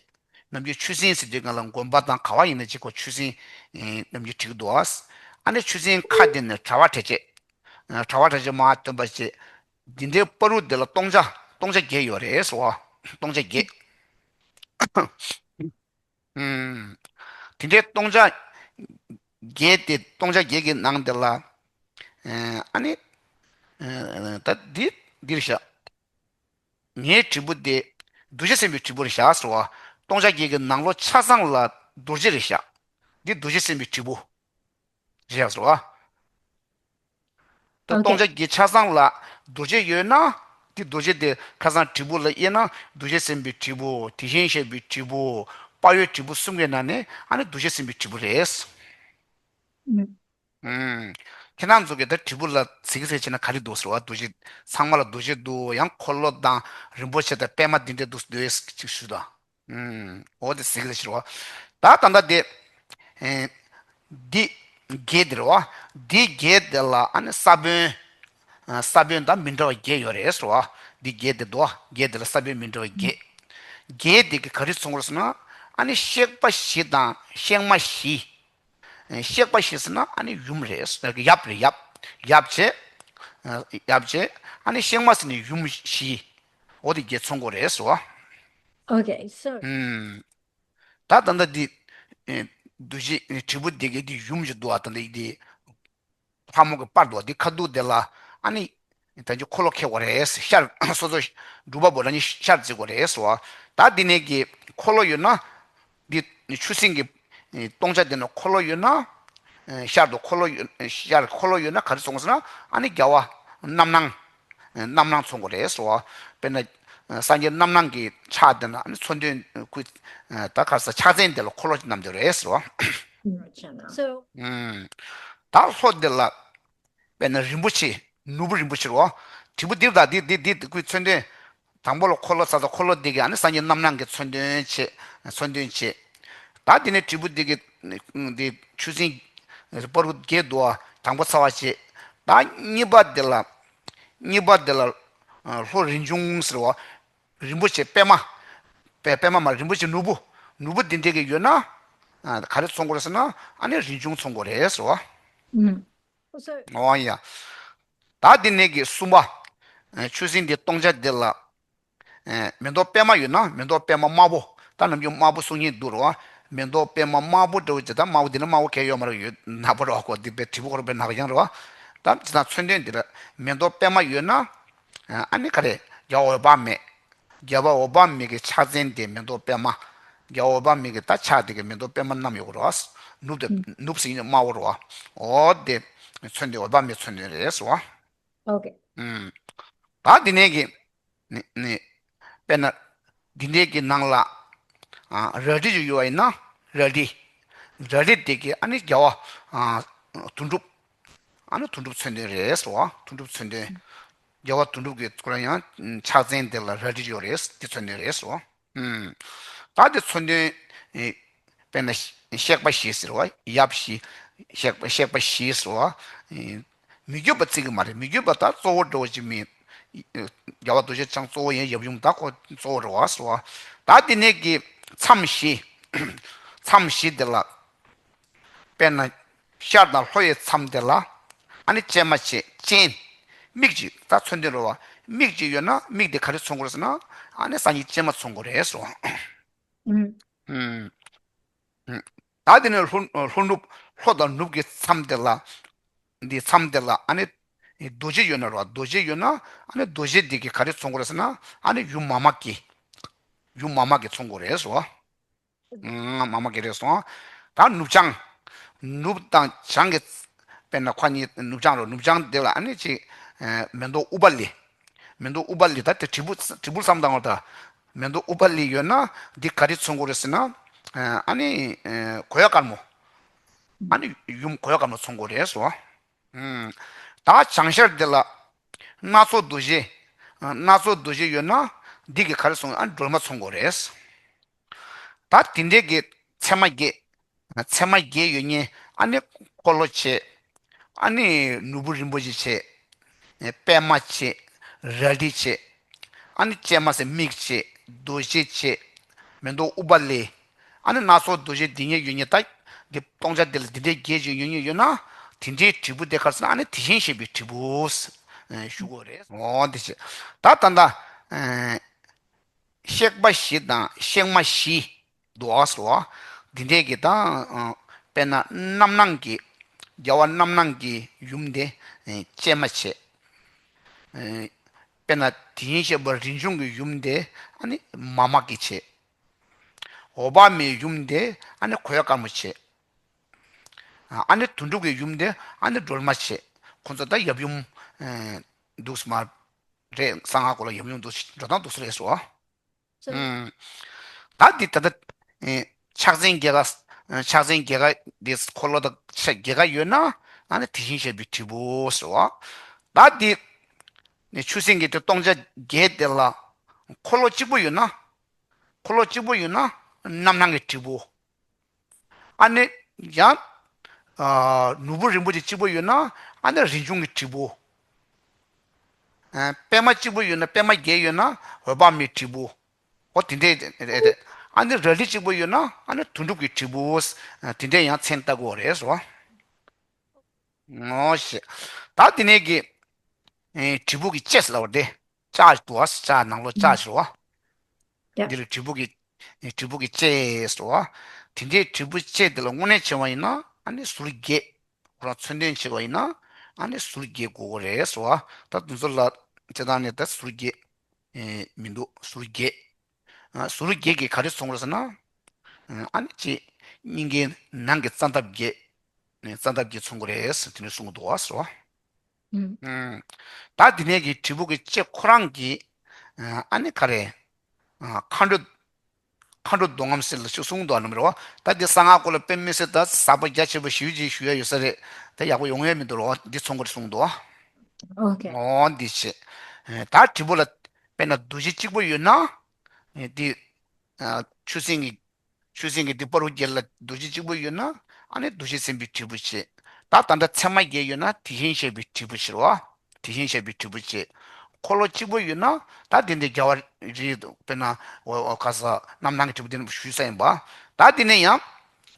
ནམ་རྒྱུན་ཆུ་སྲིན་ཟེར་དུས་སྒང་ལ་དགོན་པ་དང་ག་བ་ཡིན་ན་ཅིག་གོ་ཆུ་སྲིན། ཨེ། ནམ་རྒྱུན་བྲིས་འདུག་བ། ཨ་ནི་ཆུ་སྲིན་ཁ་དེ་ནས་དྲ་བ་བྲེས་བྱས། དྲ་བ་བྲེས་བྱས་མར་ཐོན་པ་བྱས། འདི་འདྲའི་བར་དུ་དེ་ལ་སྟོང་ཆ། སྟོང་ཆ་བརྒྱད་ཡོད་རེད་ཟེར་བ། སྟོང་ཆ་བརྒྱད། ཨུམ། དེ་འདྲའི་སྟོང་ཆ་བརྒྱད་དེ། སྟོང་ཆ་བརྒྱད་ཀྱི་ནང་དེ་ལ། ཨ་ནི། ད་འདི་འདིར་བཞག་ངའི་དྲིལ་བུ་དེ་རྡོ་རྗེ་སེམས་དཔའི་དྲིལ་བུ་རེད་བཞག་ཟེར་བ། སྟོང་ཆ་བརྒྱད་ཀྱི་ནང་ལོགས་ཆ་ཚང་ལ་རྡོ་རྗེ་རེད་བཞག་འདི་རྡོ་རྗེ་སེམས་དཔའི་དྲིལ་བུ་རེད་བཞག་ཟེར་བ། ད་ཨོ་ཁེ། སྟོང་ཆ་བརྒྱད་ཆ་ཚང་ལ་རྡོ་རྗེ་ཡོད་ན། དེ་རྡོ་རྗེ་དེ་ཁ་སང་དྲིལ་བུ་ལ་དབྱེ་ན། རྡོ་རྗེ་སེམས་དཔའི་དྲིལ་བུ། དེ་བཞིན་གཤེགས་པའི་དྲིལ་བུ། དཔའ་བོའི་དྲིལ་བུ་གསུམ་གྱི་ནང་ནས་ཨ་ནི་རྡོ་རྗེ་སེམས་དཔའི་དྲིལ་བུ་རེད། ཨུམ། ཨུམ། ཁྱེད་རང་ཚོ་གིས་ད་དྲིལ་བུ་ལ་ཟེར་གི་ཟེར་བྱས་ན་ག་རེ་འདུག་ཟེར་བ། རྡོ་རྗེ་ཚང་མ་ལ་རྡོ་རྗེ་འདུག་ཡང་འཁོར་ལོ་དང་རིན་པོ་ཆེ་དང་པད་མ་འདི་འདྲ་འདུག་འདུག་ཅིག་ཞུ་དང་། ཨུམ། འོ་དེ་ཟེར་གི་ཟེར་བ། ད་ད་ལྟ་དེ། ཨེ། འདི་བརྒྱད་དེ་རེད་བ། འདི་བརྒྱད་དེ་ལ་ཨ་ནི་ས་བོན། ཨ། ས་བོན་དང་མི་འདྲ་བ་བརྒྱད་ཡོད་རེད་ཟེར་བ། འདི་བརྒྱད་དེ་འདུག་བ། བརྒྱད་དེ་ལ་ས་བོན་མི་འདྲ་བ་བརྒྱད། བརྒྱད་དེ་གི་ག་རེ་མཚོན་གྱི་རེད་ཟེར་ན། ཨ་ནི་གཤེགས་པ་བཞི་དང་གཤེགས་མ་བཞི། གཤེགས་པ་བཞི་ཟེར་ན་ཨ་ནི་ཡུམ་རེད། ཡབ་རེད། ཡབ། ཡབ་བྱས། ཡབ་བྱས། ཨ་ནི་གཤེགས་མ་ཟེར་ནས་ཡུམ་བཞི། འོ་དེ་བརྒྱད་མཚོན་གྱི་རེད་ཟེར་བ། Okay, so. ཨུམ། ད་ད་ལྟ་འདི། ཨེ། རྡོ་རྗེ་དྲིལ་བུ་དེ་གའི་འདི་ཡུམ་ཞིག་འདུག་བ། ད་ལྟ་འདི་ལྷ་མོ་གི་པར་འདུག་བ། འདི་ཁ་ཐུག་དེ་ལ་ཨ་ནི། ད་ཅི་འཁོར་ལོ་ཁེགས་པ་རེད། ཤར་སོ་སོ་སྒྲུབ་པ་པོ་རང་ཉིད་ཤར་བརྩི་དགོས་རེད་ཟེར་བ། ད་འདི་ནས་ཀྱི་འཁོར་ལོ་ཡོད་ན། འདི་ཆུ་སྲིན་གྱི་སྟོང་ཆ་འདི་ན་འཁོར་ལོ་ཡོད་ན། ཤར་དུ་འཁོར་ལོ་ཡོད། ཤར་འཁོར་ལོ་ཡོད་ན་ག་རེ་ཚོར་དགོས་ཟེར་ན། ཨ་ནི་རྒྱལ་བ་རྣམ་སྣང་། རྣམ་སྣང་ཚོར་དགོས་རེད་ཟེར་བ། དཔེར་ན། སངས་རྒྱས་རྣམ་སྣང་གི་ཕྱག་འདི་ན་ཨ་ནི་མཚོན་དོན་ཁུ། ད་ག་རེ་ཟེར། ཕྱག་མཚན་འདི་ལ་འཁོར་ལོ་ཅིག་བསྣམས་ཡོད་རེད་ཟེར་བ། ད་ལྷོ་འདི་ལ། དཔེར་ན་རིན་པོ་ཆེ། ནོར་བུ་རིན་པོ་ཆེ་རེད་བ། དྲིལ་བུ་འདི་དང་འདི་འདི་འདི་ཁུའི་མཚོན་དོན། དང་པོ་ལ་འཁོར་ལོ་ཚ་ཚ། འཁོར་ལོ་འདི་གིས་ཨ་ནི་སངས་རྒྱས་རྣམ་སྣང་གི་མཚོན་དོན་བྱེད། མཚོན་དོན་བྱེད། ད་འདི་ནས་དྲིལ་བུ་འདི་གིས་འདི་ཆུ་སྲིན་བར་དུ་བརྒྱད་འདུག་བ། དང་པོ་ཚ་བ་བྱེད། ད་གཉིས་པ་འདི་ལ། གཉིས་པ་འདི་ལ་ལྷོ་རིན་འབྱུང་ཟེར་བ། རིན་པོ་ཆེ་པད་མ། པད་པད་མ་མ། རིན་པོ་ཆེ་ནོར་བུ། ནོར་བུ་འདི་འདྲས་ཀྱི་ཡོད་ན། ག་རེ་ཚོར་དགོས་རེད་ཟེར་ན། ཨ་ནི་རིན་འབྱུང་ཚོར་དགོས་རེད་ཟེར་བ། ཨོ་ཡ། ད་འདི་ནས་ཀྱི་གསུམ་པ། ཆུ་སྲིན་འདི་སྟོང་ཆ་འདི་ལ། མེ་ཏོག་པད་མ་ཡོད་ན། མེ་ཏོག་པད་མ་དམར་པོ། ད་ནམ་རྒྱུན་དམར་པོ་གསུང་མཁན་འདུག་རེད་བ། མེ་ཏོག་པད་མ་དམར་པོ་འདྲ་བོ་ཅིག་ད་དམར་པོ་འདི་ན་དམར་པོ་གས་ཡོད་མ་རེད། ཡོད་ནག་པོ་རེད་བ། ཁོ་འདི་པའི་དྲིལ་བུ་ཁོ་རང་པའི་ནག་ཡང་རེད་བ། ད་ཅི་ད་མཚོན་དོན་འདི་ལ་མེ་ཏོག་པད་མ་ཡོད་ན། ཨ་ནི་ག་རེ། རྒྱལ་བ་འོད་དཔག་མེད། རྒྱལ་བ་འོད་དཔག་མེད་ཀྱི་ཕྱག་མཚན་དེ་མེ་ཏོག་པད་མ། རྒྱལ་བ་འོད་དཔག་མེད་ཀྱི་ད་ཕྱག་དེ་གི་མེ་ཏོག་པད་མ་བསྣམས་ཡོད་རེད་བ། ནོར་བུ་དེ། ནོར་བུ་ཟེར་ཡིན་དམར་པོ་རེད་བ། འོ་དེ། མཚོན་དོན་འོད་དཔག་མེད་མཚོན་དོན་རེད་ཟེར་བ། ཨུམ། ད་འདི་ནས་ཀྱི། ནི་ནི། དཔེར་ན། འདི་འདྲའི་གི་ནང་ལ། ཨ། རལ་གྲི་ཅིག་ཡོད་པ་ཡིན་ན། རལ་གྲི། རལ་གྲི་དེ་གིས་ཨ་ནི་རྒྱལ་བ། ཨ། དོན་གྲུབ། ཨ་ནི་དོན་གྲུབ་མཚོན་དོན་རེད་ཟེར་བ། དོན་གྲུབ་མཚོན་དོན། རྒྱལ་བ་དོན་གྲུབ་ཀྱི་ཁོ་རང་ཡང་ཕྱག་མཚན་དེ་ལ་རལ་གྲི་ཡོད་རེད། དེ་མཚོན་དོན་རེད་ཟེར་བ། ཨུམ། ད་དེ་མཚོན་དོན། ཨེ། དཔེར་ན་གཤེགས་པ་བཞི་ཟེར་བ། ཡབ་བཞི། གཤེགས་པ་གཤེགས་པ་བཞི་ཟེར་བ། ཨེ། མི་བསྐྱོད་པ་བརྩི་གི་མ་རེད། མི་བསྐྱོད་པ་ད་གཙོ་བོ་འདྲ་བོ་ཅིག་མིན། རྒྱལ་བ་རྡོ་རྗེ་འཆང་གཙོ་བོ་ཡིན། ཡབ་ཡུམ་ད་ཁོ་གཙོ་བོ་རེད་བ་ཟེར་བ། ད་དེ་ནས་ཀྱི་མཚམས་བཞི། མཚམས་བཞི་དེ་ལ། དཔེར་ན། ཤར་དང་ལྷོ་ཡི་མཚམས་དེ་ལ། ཨ་ནི་སྤྱན་མ་བྱེད། སྤྱན། མིག་གཅིག་ད་མཚོན་དོན་རེད་བ། མིག་གཅིག་ཡོད་ན་མིག་དེ་ག་རེ་མཚོན་གྱི་རེད་ཟེར་ན། ཨ་ནི་སངས་རྒྱས་སྤྱན་མ་མཚོན་གྱི་རེད་ཟེར་བ། ཨུམ། ཨུམ། ད་དེ་ནས་ལྷོ་ལྷོ་ནུབ། ལྷོ་དང་ནུབ་ཀྱི་མཚམས་དེ་ལ། འདི་མཚམས་དེ་ལ་ཨ་ནི། རྡོ་རྗེ་ཡོད་ན་རེད་བ། རྡོ་རྗེ་ཡོད་ན་ཨ་ནི་རྡོ་རྗེ་འདི་གིས་ག་རེ་མཚོན་གྱི་རེད་ཟེར་ན། ཨ་ནི་ཡུམ་མ་མ་ཀྱི། ཡུམ་མ་མ་ཀྱི་མཚོན་གྱི་རེད་ཟེར་བ། ཨང་། མ་མ་ཀྱི་རེད་སོང་། ད་ནུབ་བྱང་། ནུབ་དང་བྱང་གི། དཔེར་ན་ཁོ་གཉིས་ནུབ་བྱང་རེད། ནུབ་བྱང་འདི་ལ་ཨ་ནི་ཅིག་ཨ། མེ་ཏོག་ཨུཏྤ་ལི། མེ་ཏོག་ཨུཏྤ་ལི་ད་དེ་དྲིལ་བུ། དྲིལ་བུ་བསམ་བཏང་བ་ད། མེ་ཏོག་ཨུཏྤ་ལི་ཡོད་ན་འདི་ག་རེ་མཚོན་གྱི་རེད་ཟེར་ན། ཨ་ནི་ཨ། གོས་དཀར་མོ། ཨ་ནི་ཡུམ་གོས་དཀར་མོ་མཚོན་གྱི་རེད་ཟེར་བ། ཨུམ། ད་བྱང་ཤར་འདི་ལ་སྣ་ཚོགས་རྡོ་རྗེ། སྣ་ཚོགས་རྡོ་རྗེ་ཡོད་ན་འདི་གིས་ག་རེ་མཚོན། ཨ། སྒྲོལ་མ་མཚོན་གྱི་རེད། ད་དེ་འདྲའི་གི་མཚན་མ་བརྒྱད། མཚན་མ་བརྒྱད་ཡོད་མཁན་ཨ་ནི་འཁོར་ལོ་བྱས། ཨ་ནི་ནོར་བུ་རིན་པོ་ཆེ་བྱས། པད་མ་བྱས། རལ་གྲི་བྱས། ཨ་ནི་སྤྱན་མ་ཟེར་མིག་བྱས། རྡོ་རྗེ་བྱས། མེ་ཏོག་ཨུཏྤ་ལི། ཨ་ནི་སྣ་ཚོགས་རྡོ་རྗེ་འདི་ཉིད་ཡོད་མཁན། ད་འདི་སྟོང་ཆ་འདི་ལ་འདི་འདྲའི་བརྒྱད་ཅིག་ཡོད་མཁན་ཡོད་ན། དེ་འདྲའི་དྲིལ་བུ་དེ་ག་རེ་ཟེར་ན། ཨ་ནི་དེ་བཞིན་གཤེགས་པའི་དྲིལ་བུ། ཞུ་དགོས་རེད། འོ་འདི་བྱས། ད་ད་ལྟ། གཤེགས་པ་བཞི་དང་གཤེགས་མ་བཞི་འདུག་ཟེར་བ། འདི་འདྲའི་གི་ད། དཔེར་ན་རྣམ་སྣང་གི། རྒྱལ་བ་རྣམ་སྣང་གི་ཡུམ་དེ་སྤྱན་མ་བྱས། དཔེར་ན་དེ་བཞིན་གཤེགས་པ་རིན་འབྱུང་གི་ཡུམ་དེ་ཨ་ནི་མ་མ་ཀི་བྱས། འོད་དཔག་མེད་ཡུམ་དེ་ཨ་ནི་གོས་དཀར་མོ་བྱས། ཨ་ནི་དོན་གྲུབ་ཀྱི་ཡུམ་དེ་ཨ་ནི་སྒྲོལ་མ་བྱས། ཁོང་ཚོ་ད་ཡབ་ཡུམ་འདུག་སེ་མ་རེད། གསང་སྔགས་སྐོར་ལ་ཡབ་ཡུམ་འདུག་སེ་འགྲོ་སྟངས་འདུག་སེ་རེད་ཟེར་བ། ད་འདི་ད་ལྟ་ཕྱག་མཚན་བརྒྱད་ཀ། ཕྱག་མཚན་བརྒྱད་ཀ་འདི་འཁོར་ལོ་དང་ཕྱག་བརྒྱད་ཀ་ཡོད་ན། ཨ་ནི་དེ་བཞིན་གཤེགས་པའི་དྲིལ་བུ་ཟེར་བ། ད་འདི་ནི་ཆུ་སྲིན་གྱི་དེ་སྟོང་ཆ་བརྒྱད་དེ་ལ་འཁོར་ལོ་གཅིག་པོ་ཡོད་ན། འཁོར་ལོ་གཅིག་པོ་ཡོད་ན་རྣམ་སྣང་གི་དྲིལ་བུ། ཨ་ནི་ཡང་། ཨ། ནོར་བུ་རིན་པོ་ཆེ་གཅིག་པོ་ཡོད་ན། ཨ་ནི་རིན་འབྱུང་གི་དྲིལ་བུ། ཨ། པད་མ་གཅིག་པོ་ཡོད་ན། པད་མ་བརྒྱད་ཡོད་ན་འོད་དཔག་མེད་དྲིལ་བུ། འོ་དེ་འདྲས་རེད། ཨ་ནི་རལ་གྲི་གཅིག་པོ་ཡོད་ན་ཨ་ནི་དོན་གྲུབ་ཀྱི་དྲིལ་བུ། ཨ། དེ་འདྲས་ཡང་མཚན་བཏགས་དགོས་རེད་ཟེར་བ། ངོ་ཤེས། ད་དེ་ནས་ཀྱི། ཨེ། དྲིལ་བུ་གི་ལྕེ་ཟེར་ལབ་པ་དེ། ལྕགས་འདུག་བ། ལྕགས་ནང་ལོགས་ལྕགས་ཟེར་བ། ཡ། འདི་ལ་དྲིལ་བུ་གི། ཨེ། དྲིལ་བུ་གི་ལྕེ་ཟེར་བ། དེ་འདྲའི་དྲིལ་བུ་ལྕེ་འདི་ལ་དངོས་གནས་བྱས་པ་ཡིན་ན་ཨ་ནི་ཟུར་བརྒྱད། ཁོ་རང་མཚོན་དོན་བྱས་པ་ཡིན་ན། ཨ་ནི་ཟུར་བརྒྱད་དགོས་ཀྱི་རེད་ཟེར་བ། ད་དེ་ཚོ་ལ་སྤྱིར་བཏང་ནས་ད་ཟུར་བརྒྱད་ཨེ་མི་འདུག་ཟུར་བརྒྱད། ཨ་ཟུར་བརྒྱད་ཀྱིས་ག་རེ་མཚོན་གྱི་རེད་ཟེར་ན། ཨ་ནི་ཅིག་སྙིང་གའི་ནང་གི་རྩ་འདབ་བརྒྱད། རྩ་འདབ་བརྒྱད་མཚོན་གྱི་རེད་ཟེར་དེ་ནས་གསུང་གི་འདུག་བ་ཟེར་བ། ཨུམ། ད་དེ་ནས་ཀྱི་དྲིལ་བུ་གི་ལྕེ་ཁོ་རང་གི་ཨ་ནི་ག་རེ། མཁའ་འགྲོ། མཁའ་འགྲོ་མདོ་རྔམ་ཟེར་ལ་ཅིག་གསུང་འདུག་ནམ་རེད་བ། ད་འདི་གསང་སྔགས་སྐོར་ལ་དཔེ་མི་སྲིད་ད་ཟབ་པ་རྒྱ་ཆེ་བ་ཞེ་པོ་ཅིག་ཞུ་ཡ་ཡོད་ས་རེད། ད་ཡག་པོ་ཡོང་ཡ་མི་འདུག་རོ། འདི་མཚོན་གྱི་རེད་གསུང་འདུག་བ། ཨོ་ཁེ། འོ་འདི་བྱེད། ད་དྲིལ་བུ་ལ་དཔེར་ན་རྡོ་རྗེ་གཅིག་པོ་ཡོད་ན། འདི། ཆུ་སྲིན་གྱི། ཆུ་སྲིན་གྱི་འདི་བར་དུ་བརྒྱད་ལ་རྡོ་རྗེ་གཅིག་པོ་ཡོད་ན། ཨ་ནི་རྡོ་རྗེ་སེམས་དཔའི་དྲིལ་བུ་བྱེད། ད་ད་ལྟ་མཚན་མ་བརྒྱད་ཡོད་ན་དེ་བཞིན་གཤེགས་པའི་དྲིལ་བུ་བྱེད་རོ། དེ་བཞིན་གཤེགས་པའི་དྲིལ་བུ་བྱེད། འཁོར་ལོ་གཅིག་པོ་ཡོད་ན་ད་དེ་འདྲའི་རྒྱལ་བ་རིགས་དཔེར་ན་འོ་འོ་ག་ས་རྣམ་སྣང་གི་དྲིལ་བུ་དེ་ནི་ཞུས་ས་ཡིན་པ། ད་དེ་ནས་ཡང་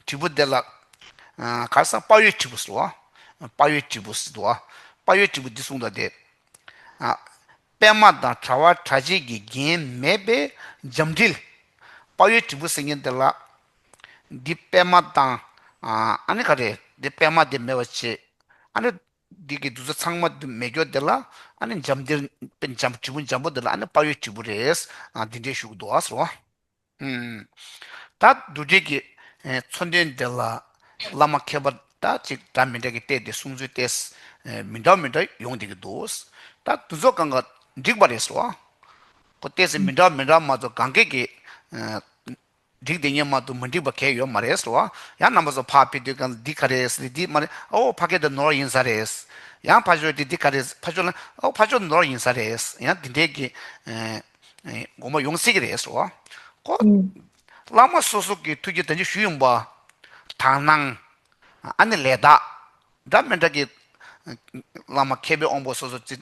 དྲིལ་བུ་དེ་ལ་ག་ས་དཔའ་བོའི་དྲིལ་བུ་ཟེར་བ། དཔའ་བོའི་དྲིལ་བུ་ཟེར་བ། དཔའ་བོའི་དྲིལ་བུ་འདི་གསུངས་དང་དེ། ཨ། པདྨ་དང་དྲ་བ་གྲ་བྱེད་ཀྱི་རྒྱན་མེད་པའི་འཇམ་དྲིལ། དཔའ་བོའི་དྲིལ་བུ་ཟེར་མཁན་དེ་ལ། འདི་པདྨ་དང་། ཨ་ནི་ག་རེ། འདི་པདྨ་དེ་མེད་པ་བྱེད། ཨ་ནི། འདི་གི་འདུ་ཚོགས་ཚང་མ་འདི་མེད་རྒྱུ་དེ་ལ། ཨ་ནི་འཇམ་དྲིལ། འཇམ་དྲིལ་བུ་འཇམ་པོ་དེ་ལ་ཨ་ནི་དཔའ་བོའི་དྲིལ་བུ་རེད། ཨ་འདི་འདྲའི་ཞུ་གི་འདུག་ཨ་ཟེར་བ། ད་རྡོ་རྗེ་གི་མཚོན་དོན་འདི་ལ་བླ་མ་མཁས་པ་ད་ཅིག་འདྲ་མི་འདྲ་གི་བལྟས་ཏེ་གསུང་ཚུལ་ཏེ་མི་འདྲ་མི་འདྲ་ཡོང་བསྡད་ཀྱི་འདུག་ད་དེ་ཚོ་གང་ག་འགྲིག་པ་རེད་ཟེར་བ། ཁོ་ཏེ་སེ་མི་འདྲ་མི་འདྲ་མ་གཏོགས་གང་གས་ཀྱི་འགྲིག་བསྡད་མཁན་མ་གཏོགས་མི་འགྲིག་པ་གས་ཡོད་མ་རེད་ཟེར་བ། ཡང་རྣམ་པ་ཚོ་ཕར་ཕེབས་དུས་གང་འདི་ག་རེད་ཟེར་འདི་མ་རེད། ཨོ་ཕ་གི་དེ་ནོར་ཡིན་ས་རེད། ཡང་ཕ་ཕྱོགས་དེ་འདི་ག་རེད་ཕ་ཕྱོགས་ལ་ཨོ་ཕ་ཕྱོགས་ནོར་ཡིན་ས་རེད། ཡང་འདི་འདྲས་ཀྱི། དགོངས་པ་ཡོང་སྲིད་ཀྱི་རེད་ཟེར་བ། ཁོ། ཨུམ། བླ་མ་སོ་སོ་གི་ཐུགས་རྗེ་དང་ཅིག་ཞུས་ཡོང་པ། དག་སྣང་། ཨ་ནི་ལས་དག་འདྲ་མི་འདྲ་གི། བླ་མ་མཁས་པའི་དབང་པོ་སོ་སོ་ཅིག་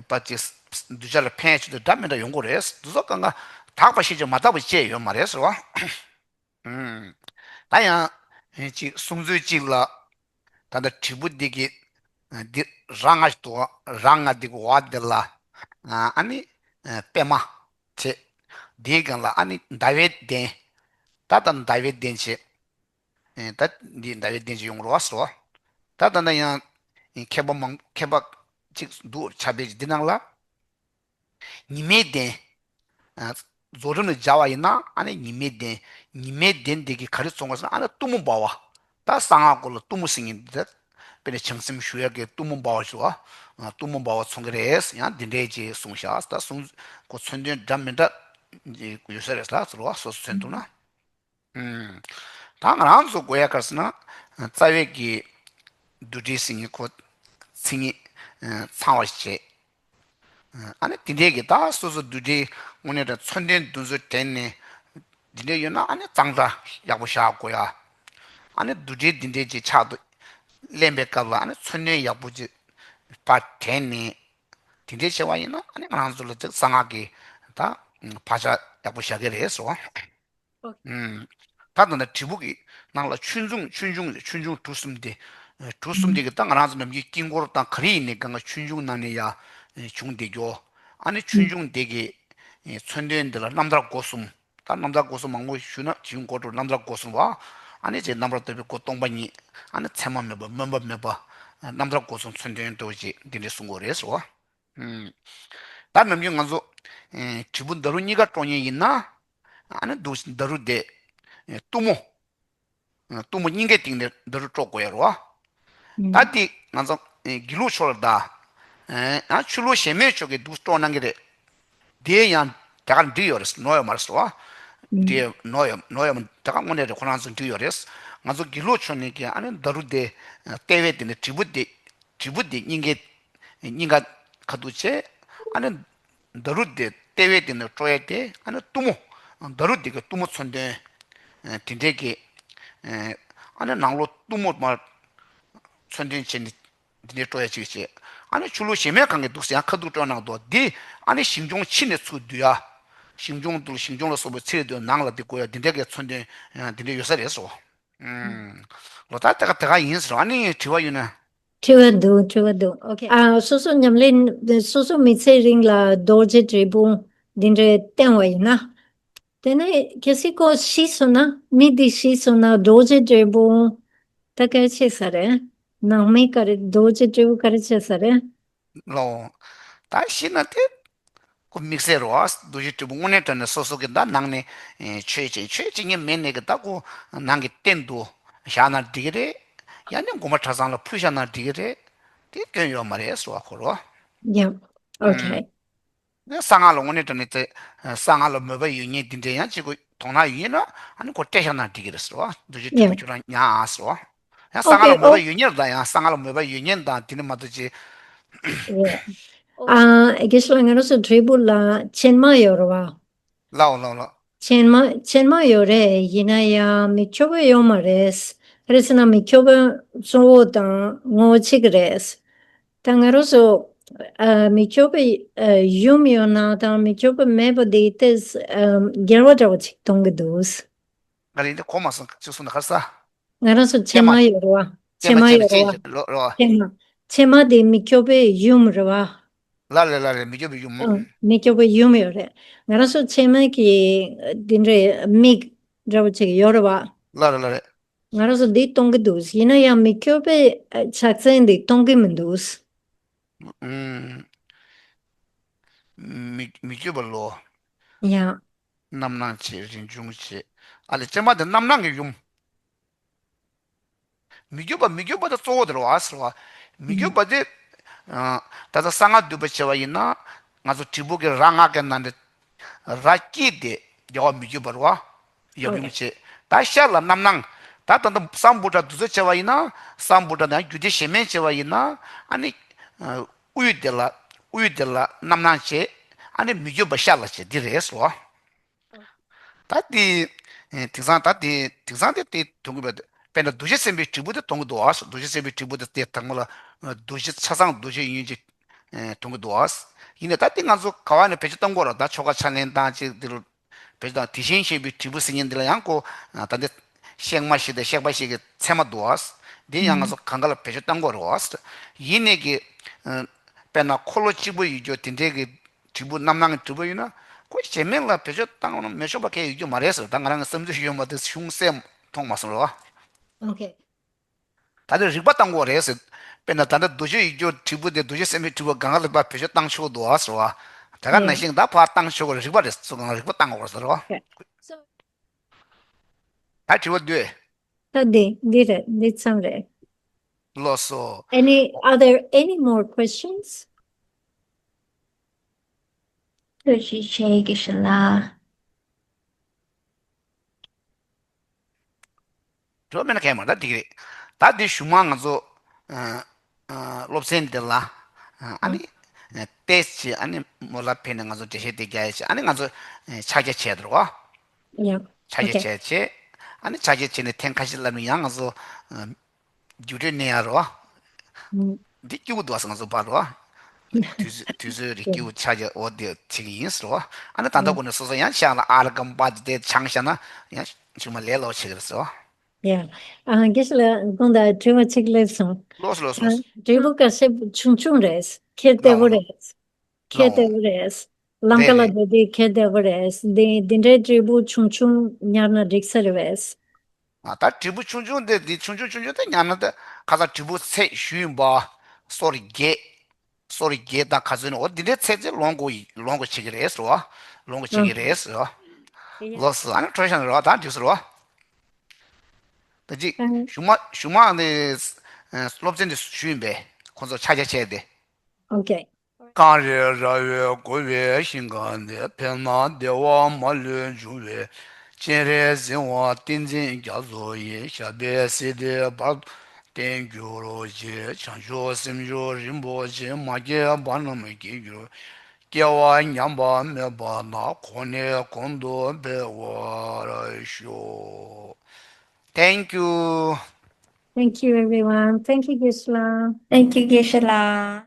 པ་ཅིག་གདུལ་བྱ་ལ་ཕན་ཆེད་དུ་འདྲ་མི་འདྲ་ཡོང་གི་རེད། འདི་ཚོ་གང་ག་དག་པ་ཤེས་ཀྱང་མ་དག་པ་བཅས་ཡོད་མ་རེད་ཟེར་བ། ཨུམ། ད་ཡང་ཅིག་གསུང་ཚུལ་གཅིག་ལ། ད་ལྟ་དྲིལ་བུ་འདི་གི་འདི་ར་ལྔ་ཞིག་འདུག་ར་ལྔ་འདི་གི་འོག་འདི་ལ་ཨ་ནི་པདྨ་བྱས། འདིའི་སྒང་ལ་ཨ་ནི་ཟླ་བའི་གདན། ད་ལྟ་ཟླ་བའི་གདན་བྱས། ད་འདི་ཟླ་བའི་གདན་བྱས་ཡོང་རོགས་ཟེར་བ། ད་ད་ལྟ་ཡང་མཁས་པ་མང་མཁས་པ་གཅིག་འདུག་ཕྱག་དཔེ་འདི་ནང་ལ། ཉི་མའི་གདན། རྫོགས་རིམ་ལ་སྦྱར་བ་ཡིན་ན་ཨ་ནི་ཉི་མའི་གདན། ཉི་མའི་གདན་འདི་གིས་ག་རེ་མཚོན་གྱི་ཟེར་ན་ཨ་ནི་གཏུམ་མོ་འབར་བ། ད་གསང་སྔགས་སྐོར་ལ་གཏུམ་མོ་ཟེར་མཁན་འདི་ད། དཔེར་ན་བྱང་སེམས་ཞུ་ཡག་གི་གཏུམ་མོ་འབར་བ་ཞུ་བ། གཏུམ་མོ་འབར་བ་མཚོན་གྱི་རེད། ཡང་འདི་འདྲས་ཅིག་གསུངས་ཤག་ད་གསུང་། ཁོ་མཚོན་དོན་འདྲ་མི་འདྲ་ཡོད་ས་རེད་ལ་ཟེར་བ་སོ་སོ་མཚོན་ཐུབ་ན། ད་ང་རང་ཚོ་དགོས་ཡ་ག་རེ་ཟེར་ན། རྩ་བའི་གི་རྡོ་རྗེ་ཟེར་མཁན་ཁོ་མཚན་ཉིད་ཚང་བ་ཞིག་བྱས། ཨ་ནི་དེ་འདྲའི་གི་ད་སོ་སོ་རྡོ་རྗེ་དངོས་གནས་དྲང་མཚོན་དོན་འདི་ཚོ་དྲན་ནས། དེ་འདྲའི་ཡོད་ན་ཨ་ནི་གཙང་སྦྲ་ཡག་པོ་བཞག་དགོས་ཡ། ཨ་ནི་རྡོ་རྗེ་འདི་འདྲའི་ཅིག་ཕྱག་ཏུ་ལེན་པའི་སྐབས་ལ་ཨ་ནི་མཚོན་དོན་ཡག་པོ་ཅིག་ཕར་དྲན་ནས། དེ་འདྲའི་བྱས་པ་ཡིན་ན་ཨ་ནི་ང་རང་ཚོ་ལ་ཅིག་གསང་སྔགས་ཀྱི་ད་བག་ཆགས་ཡག་པོ་བཞག་གི་རེད་ཟེར་བ། ཨོ། ཨུམ། ད་ད་ནི་དྲིལ་བུ་གི་ནང་ལ་ཆོས་འབྱུང་ཆོས་འབྱུང་ཆོས་འབྱུང་གྲུ་གསུམ་དེ། གྲུ་གསུམ་དེ་གི་ད་ང་རང་ཚོ་ནམ་རྒྱུན་དཀྱིལ་འཁོར་དང་ག་རེ་ཡིན་ནའི་གང་ག་ཆོས་འབྱུང་ནང་ནས་ཡ་བྱུང་བསྡད་རྒྱུ། ཨ་ནི་ཆོས་འབྱུང་དེ་གི་མཚོན་དོན་དེ་ལ་རྣམ་ཐར་སྒོ་གསུམ། ད་རྣམ་ཐར་སྒོ་གསུམ་མང་པོ་ཞུས་ན་བྱིང་སྒོ་འགྲོ། རྣམ་ཐར་སྒོ་གསུམ་པ། ཨ་ནི་ཅེས་རྣམ་པར་དག་པའི་སྒོ་སྟོང་པ་ཉིད། ཨ་ནི་མཚན་མ་མེད་པ་སྨོན་པ་མེད་པ། རྣམ་ཐར་སྒོ་གསུམ་མཚོན་དོན་ལྟ་བུ་ཅིག་འདི་འདྲའི་གསུང་དགོས་རེད་ཟེར་བ། ད་ནམ་རྒྱུན་ང་ཚོ་དྲིལ་བུ་ཌཱ་རུ་གཉིས་ཀ་དཀྲོལ་མཁན་ཡིན་ན། ཨ་ནི་འདུག་ཌཱ་རུ་དེ་གཏུམ་མོ། གཏུམ་མོ་སྙིང་གའི་སྟེང་ནས་ཌཱ་རུ་དཀྲོལ་དགོས་ཡ་རེད་བ། ད་དེ་ང་ཚོ་དགེ་ལུགས་ཕྱོགས་ལ་ད་ཡང་ཆོས་ལུགས་གཞན་མའི་ཕྱོགས་ཀྱི་འདུག་དཀྲོལ་གནང་གི་རེད། དེ་ཡང་དེ་ག་འགྲིག་ཡོད་རེད། ནོར་ཡོད་མ་རེད་ཟེར་བ། དེ་ནོར་ཡོད་ནོར་ཡོད་མ་དེ་ག་དངོས་གནས་རེད། ཁོ་རང་ཚོ་འགྲིག་ཡོད་རེད། ང་ཚོ་དགེ་ལུགས་ཕྱོགས་ནས་ཀྱི་ཨ་ནི་ཌཱ་རུ་དེ་ལྟེ་བའི་སྟེང་ནས་དྲིལ་བུ་དེ་དྲིལ་བུ་དེ་སྙིང་གའི་སྙིང་ག་ཁ་ཐུག་བྱས། ཨ་ནི་ཌཱ་རུ་དེ་ལྟེ་བའི་སྟེང་ནས་དཀྲོལ་ཡ་དེ་ཨ་ནི་གཏུམ་མོ། ཌཱ་རུ་དེ་གི་གཏུམ་མོ་མཚོན་དོན་དེ་འདྲས་ཀྱི་ཨ་ནི་ནང་ལོགས་གཏུམ་མོ་མར་མཚོན་དོན་བྱས་ནས་འདི་འདྲའི་དཀྲོལ་ཡ་ཅིག་བྱས། ཨ་ནི་ཆོས་ལུགས་གཞན་མའི་སྒང་གི་འདུག་ཟེར་ཡང་ཁ་ཐུག་དཀྲོལ་གནང་འདུག་འདི་ཨ་ནི་ཞིང་སྐྱོང་ཕྱི་ནས་ཚུར་བསྡུ་ཡ། ཞིང་སྐྱོང་དུ་ཞིང་སྐྱོང་ལ་སོགས་པའི་ཚེ་རེ་དུ་ནང་ལ་འདི་དགོས་ཡ་འདི་འདྲ་གི་མཚོན་དོན་འདི་འདྲ་ཡོད་ས་རེད་ཟེར་བ། ལོ་ད་དེ་ག་དེ་ག་ཡིན་ཟེར་བ། ཨ་ནི་དྲི་བ་ཡོད་ན། དྲི་བ་འདུག་དྲི་བ་འདུག་ཨོ་ཁེ། ཨ་སོ་སོ་ཉམས་ལེན་སོ་སོ་མི་ཚེའི་རིང་ལ་རྡོ་རྗེ་དྲིལ་བུ་འདི་འདྲའི་བསྟེན་བ་ཡིན་ན། དེ་ནས་གལ་སྲིད་ཁོ་ཤི་སོང་ན་མི་འདི་ཤི་སོང་ན་རྡོ་རྗེ་དྲིལ་བུ་ད་གལ་ཆེ་ས་རེད། ནང་མི་ག་རེ་རྡོ་རྗེ་སྤྲེའུ་ག་རེ་བྱས་ས་རེད། ལོ། ད་ཤི་ན་དེ། ཁོ་དམིགས་བསལ་རོ། རྡོ་རྗེ་སྤྲེའུ་དངོས་གནས་དྲང་གནས་སོ་སོ་གི་ད་ནང་ནས་ཆོས་བྱེད་ཆོས་བྱེད་ཉན་མེད་ནས་གི་ད་ཁོ་ནང་གི་རྟེན་དུ་བཞག་ན་འགྲིག་གི་རེད། ཡང་ནས་དགོན་པ་གྲྭ་ཚང་ལ་ཕུལ་བཞག་ན་འགྲིག་གི་རེད། དེ་སྐྱོན་ཡོད་མ་རེད་ཟེར་བ་ཁོ་རོ། Yeah. Okay. གསང་སྔགས་ལ་དངོས་གནས་དྲང་གནས་དེ་གསང་སྔགས་ལ་མོས་པ་ཡོད་ཉན་དེ་འདྲའི་ཡང་གཅིག་གོ་དོགས་སྣང་ཡོད་ན་ཨ་ནི་ཁོ་སྤྲད་བཞག་ན་འགྲིག་གི་རེད་ཟེར་བ། རྡོ་རྗེ་སྤྲེའུ་ཁྱོད་རང་ཉར་ཨ་ཟེར་བ། ཡང་གསང་སྔགས་ལ་མོས་པ་ཡོད་ཉན་དང་ཡང་གསང་སྔགས་ལ་མོས་པ་ཡོད་ཉན་དང་དེ་ནི་མ་གཏོགས་ཅི། ཨ་དགེ་བཤེས་ལགས་ང་རང་ཚོ་དྲིལ་བུ་ལ་ཕྱེ་མ་ཡོད་རེད་བ། ལའོ་ལའོ་ལའོ། ཕྱེ་མ་ཕྱེ་མ་ཡོད་རེད། ཡིན་ན་ཡང་མི་ཁྱོ་ག་ཡོད་མ་རེད། ག་རེ་ཟེར་ན་མི་ཁྱོ་ག་གཙོ་བོ་དང་ངོ་བོ་གཅིག་རེད། ད་ང་རང་ཚོ་ཨ་མི་ཁྱོ་ག་ཨ་ཡུམ་ཡོད་ན་དང་མི་ཁྱོ་ག་མེད་པ་དེ་ཏེ་ཨ་འགལ་བ་འདྲ་བོ་ཅིག་གཏོང་གི་འདུག་ང་ལ་འདི་གོ་མ་སོང་ཅི་གསུངས་ན་ག་རེ་ཟ། ང་རང་ཚོ་ཕྱེ་མ་ཡོད་རེད་བ། ཕྱེ་མ་ཡོད་རེད་བ། ལོ་རོ། ཕྱེ་མ་ཕྱེ་མ་དེ་མི་སྐྱོབ་པའི་ཡུམ་རེད་བ། ལ་ལ་ལ་ལ་མི་སྐྱོབ་པའི་ཡུམ། ཨང་། མི་སྐྱོབ་པའི་ཡུམ་ཡོད་རེད། ང་རང་ཚོ་ཕྱེ་མ་གི་འདི་འདྲའི་མིག་འདྲ་བོ་ཅིག་ཡོད་རེད་བ། ལ་ལ་ལ་རེད། ང་རང་ཚོ་འདི་གཏོང་གི་འདུག་ཡིན་ན་ཡང་མི་སྐྱོབ་པའི་ཕྱག་མཚན་འདི་གཏོང་གི་མི་འདུག་ཨང་། མི་མི་སྐྱོབ་པ་ལོ། ཡང་། རྣམ་སྣང་བྱེད་རིན་འབྱུང་བྱེད། ཨ་ལེ་ཕྱེ་མ་དེ་རྣམ་སྣང་གི་ཡུམ། མི་འགྱུར་བ་མི་འགྱུར་བ་དེ་གཙོ་བོ་དེ་རེད་བ་ཟེར་བ། མི་འགྱུར་བ་དེ། ད་ལྟ་གསང་སྔགས་འདུས་པ་བྱས་པ་ཡིན་ན། ང་ཚོ་དྲིལ་བུ་གི་ར་སྔགས་ཀྱི་ནང་ནས། ར་སྐྱེས་ཏེ་རྒྱལ་བ་མི་འགྱུར་བ་རེད་བ། ཡབ་ཡུམ་བྱེད། ད་ཤར་ལ་རྣམ་སྣང་། ད་ད་ལྟ་སམ་བྷོ་ཊ་འདུས་ཚོད་བྱས་པ་ཡིན་ན། སམ་བྷོ་ཊ་ནང་རྒྱུད་སྡེ་གཞན་མིན་བྱས་པ་ཡིན་ན། ཨ་ནི། དབུས་དེ་ལ་དབུས་དེ་ལ་རྣམ་སྣང་བྱེད། ཨ་ནི་མི་འགྱུར་བ་ཤར་ལ་བྱེད་འདི་རེད་ཟེར་བ། ད་དེ། དེང་སང་ད་དེ་དེང་སང་དེ་དེ་མཐོང་གི་པས། དཔེར་ན་རྡོ་རྗེ་སེམས་དཔའི་དྲིལ་བུ་དེ་མཐོང་གི་འདུག་ཨ། རྡོ་རྗེ་སེམས་དཔའི་དྲིལ་བུ་དེ་དེ་དང་པོ་ལ་རྡོ་རྗེ་ཆ་ཚང་རྡོ་རྗེ་ཡིན་གྱི་མཐོང་གི་འདུག་ཨ། ཡིན་ནའི་ད་དེ་ང་ཚོ་ག་བ་ནས་བེད་སྤྱོད་གཏོང་དགོས་ར། ད་ཆོ་ག་ཕྱག་ལེན་སྟངས་ཅིག་འདི་རུ་བེད་སྤྱོད་དང་། དེ་བཞིན་གཤེགས་པའི་དྲིལ་བུ་ཟེར་མཁན་འདི་ལ་ཡང་ཁོ་ད་ལྟ་གཤེགས་མ་ཞིག་དང་གཤེགས་པ་ཞིག་གི་མཚན་མ་འདུག་ཨ། འདི་ཡང་ང་ཚོ་གང་ག་ལ་བེད་སྤྱོད་གཏོང་དགོས་ར། ཡིན་ནའི་གི་དཔེར་ན་འཁོར་ལོ་གཅིག་པུ་ཡོད་རྒྱུ་དེ་འདྲའི་གི་དྲིལ་བུ་རྣམ་སྣང་གི་དྲིལ་བུ་ཡིན་ན། ཁོ་གཞན་མིན་ལ་བེད་སྤྱོད་བཏང་ན་མི་ཆོག་པ་གང་ཡང་ཡོད་རྒྱུ་མ་རེད་ཟེར། ད་ང་རང་གི་བསམ་ཚུལ་ཡོད་མ་དེ་གཞུང་གསལ་མཐོང་མ་སོང་རོ། Okay. ད་ལྟ་རིག་པ་བཏང་དགོས་རེད་ཟེར། དཔེར་ན་ད་ལྟ་རྡོ་རྗེ་ཡོད་རྒྱུ་དྲིལ་བུ་དེ་རྡོ་རྗེ་སེམས་དཔའི་དྲིལ་བུ་གང་ག་ལ་ཕར་བེད་སྤྱོད་བཏང་ཆོག་འདུག་ཨ་ཟེར་བ། དེ་ག་ནང་བཞིན་ད་ཕར་བཏང་ཆོག་གི་རིག་པ་རེད་ཟེར། ང་རིག་པ་བཏང་དགོས་ཟེར་རོ། Okay. So ད་དྲི་བ་འདུག་ད་འདི་འདི་རེད། འདི་ཙམ་རེད། ལགས་སོ། Any, are there any more questions? ཐུགས་རྗེ་ཆེ་དགེ་བཤེས་ལགས། དྲི་བ་མེད་ན་གང་ཡང་མ་རེད། ད་འགྲིག་གི་རེད། ད་འདི་གཞུག་མ་ང་ཚོ་ཨ་ཨ་སློབ་ཚན་འདི་ལ་ཨ་ཨ་ནི་ཏེས་ཅིག་ཨ་ནི་མོ་ལ་ཕེབས་ནས་ང་ཚོ་འགྲེལ་བཤད་དེ་རྒྱག་ཡ་ཅིག་ཨ་ནི་ང་ཚོ་ཕྱག་རྒྱ་བྱས་འདུག་རོ། Yeah. ཕྱག་རྒྱ་Okay. བྱས་བྱས། ཨ་ནི་ཕྱག་རྒྱ་བྱས་ནས་ཐེངས་ཁ་ཤས་ལབ་ནས་ཡང་ང་ཚོ་རྒྱུགས་སྤྲོད་གནང་ཡ་རོ། ཨ། འདི་སྐྱིད་པོ་འདུག་ཨ་ང་ཚོ་བར་རོ། དུས་ཚོད་དུས་ཚོད་རིག་སྐྱིད་པོ་ཆགས་ཀྱི། འོ་དེ་བྱེད་ཀྱི་ཡིན་ཟེར་རོ། ཨ་ནི་ད་ལྟ་ཁོ་ནས་སོ་སོ་ཡང་ཤག་ལ་ཨར་གམ་པ་དེ་དེ་ཆང་བཞག་ན་ཡང་ཅིག་མ་ལས་སླ་བོ་བྱེད་ཀྱི་རེད་ཟེར་རོ། Yeah. ཨ་དགེ་བཤེས་ལགས་དགོངས་དག། དྲི་བ་གཅིག་སླེབས་སོང་། ལགས་སོ་ལགས་སོ། ཨ་དྲིལ་བུ་ཁ་ཤས་ཆུང་ཆུང་རེད། ཁྱེར་བདེ་པོ་རེད། ཁྱེར་བདེ་པོ་རེད། ལམ་ཁ་ལ་སྡོད་དུས་ཁྱེར་བདེ་པོ་རེད། འདི་འདི་འདྲའི་དྲིལ་བུ་ཆུང་ཆུང་ཉར་ན་འགྲིག་ས་རེད་པས། ཨ་ད་དྲིལ་བུ་ཆུང་ཆུང་དེ་འདི་ཆུང་ཆུང་ཆུང་ཆུང་དེ་ཉར་ན་ད་ཁ་སང་དྲིལ་བུ་ཚད་ཞུས་ཡིན་པ། སོར་བརྒྱད། སོར་བརྒྱད་དང་ག་ཚོད་ནི་འོ་འདི་འདྲའི་ཚད་ཚད་ལོངས་དགོས་ལོངས་དགོས་བྱེད་ཀྱི་རེད་ཟེར་བ། ལོངས་དགོས་བྱེད་ཀྱི་རེད་ཟེར་བ། ལགས་སོ། ཨ་ནི་གྲོས་བཞག་ནས་རེད་བ། ད་འགྲིག་ཟེར་བ། ད་ཅིག་གཞུག་མ་གཞུག་མ་ནི་སློབ་ཚན་འདི་ཞུས་ཡིན་པས། ཁོང་ཚོ་ཕྱག་རྒྱ་བྱས་ཏེ། Okay. གངས་རི་ར་བས་བསྐོར་བའི་ཞིང་ཁམས་འདིར། ཕན་ན་བདེ་བ་མ་ལུས་འབྱུང་བའི་སྤྱན་རས་གཟིགས་དབང་ཏིང་འཛིན་རྒྱ་མཚོ་ཡི། ཞབས་པད་སྲིད་མཐའི་བར་དུ་བརྟན་གྱུར་ཅིག། བྱང་ཆུབ་སེམས་མཆོག་རིན་པོ་ཆེ། མ་སྐྱེས་པ་རྣམས་སྐྱེ་གྱུར། སྐྱེ་བ་ཉམས་པ་མེད་པ་དང་། གོང་ནས་གོང་དུ་འཕེལ་བར་ཤོག། Thank you. Thank you, everyone. Thank you, དགེ་བཤེས་ལགས། Thank you, དགེ་བཤེས་ལགས།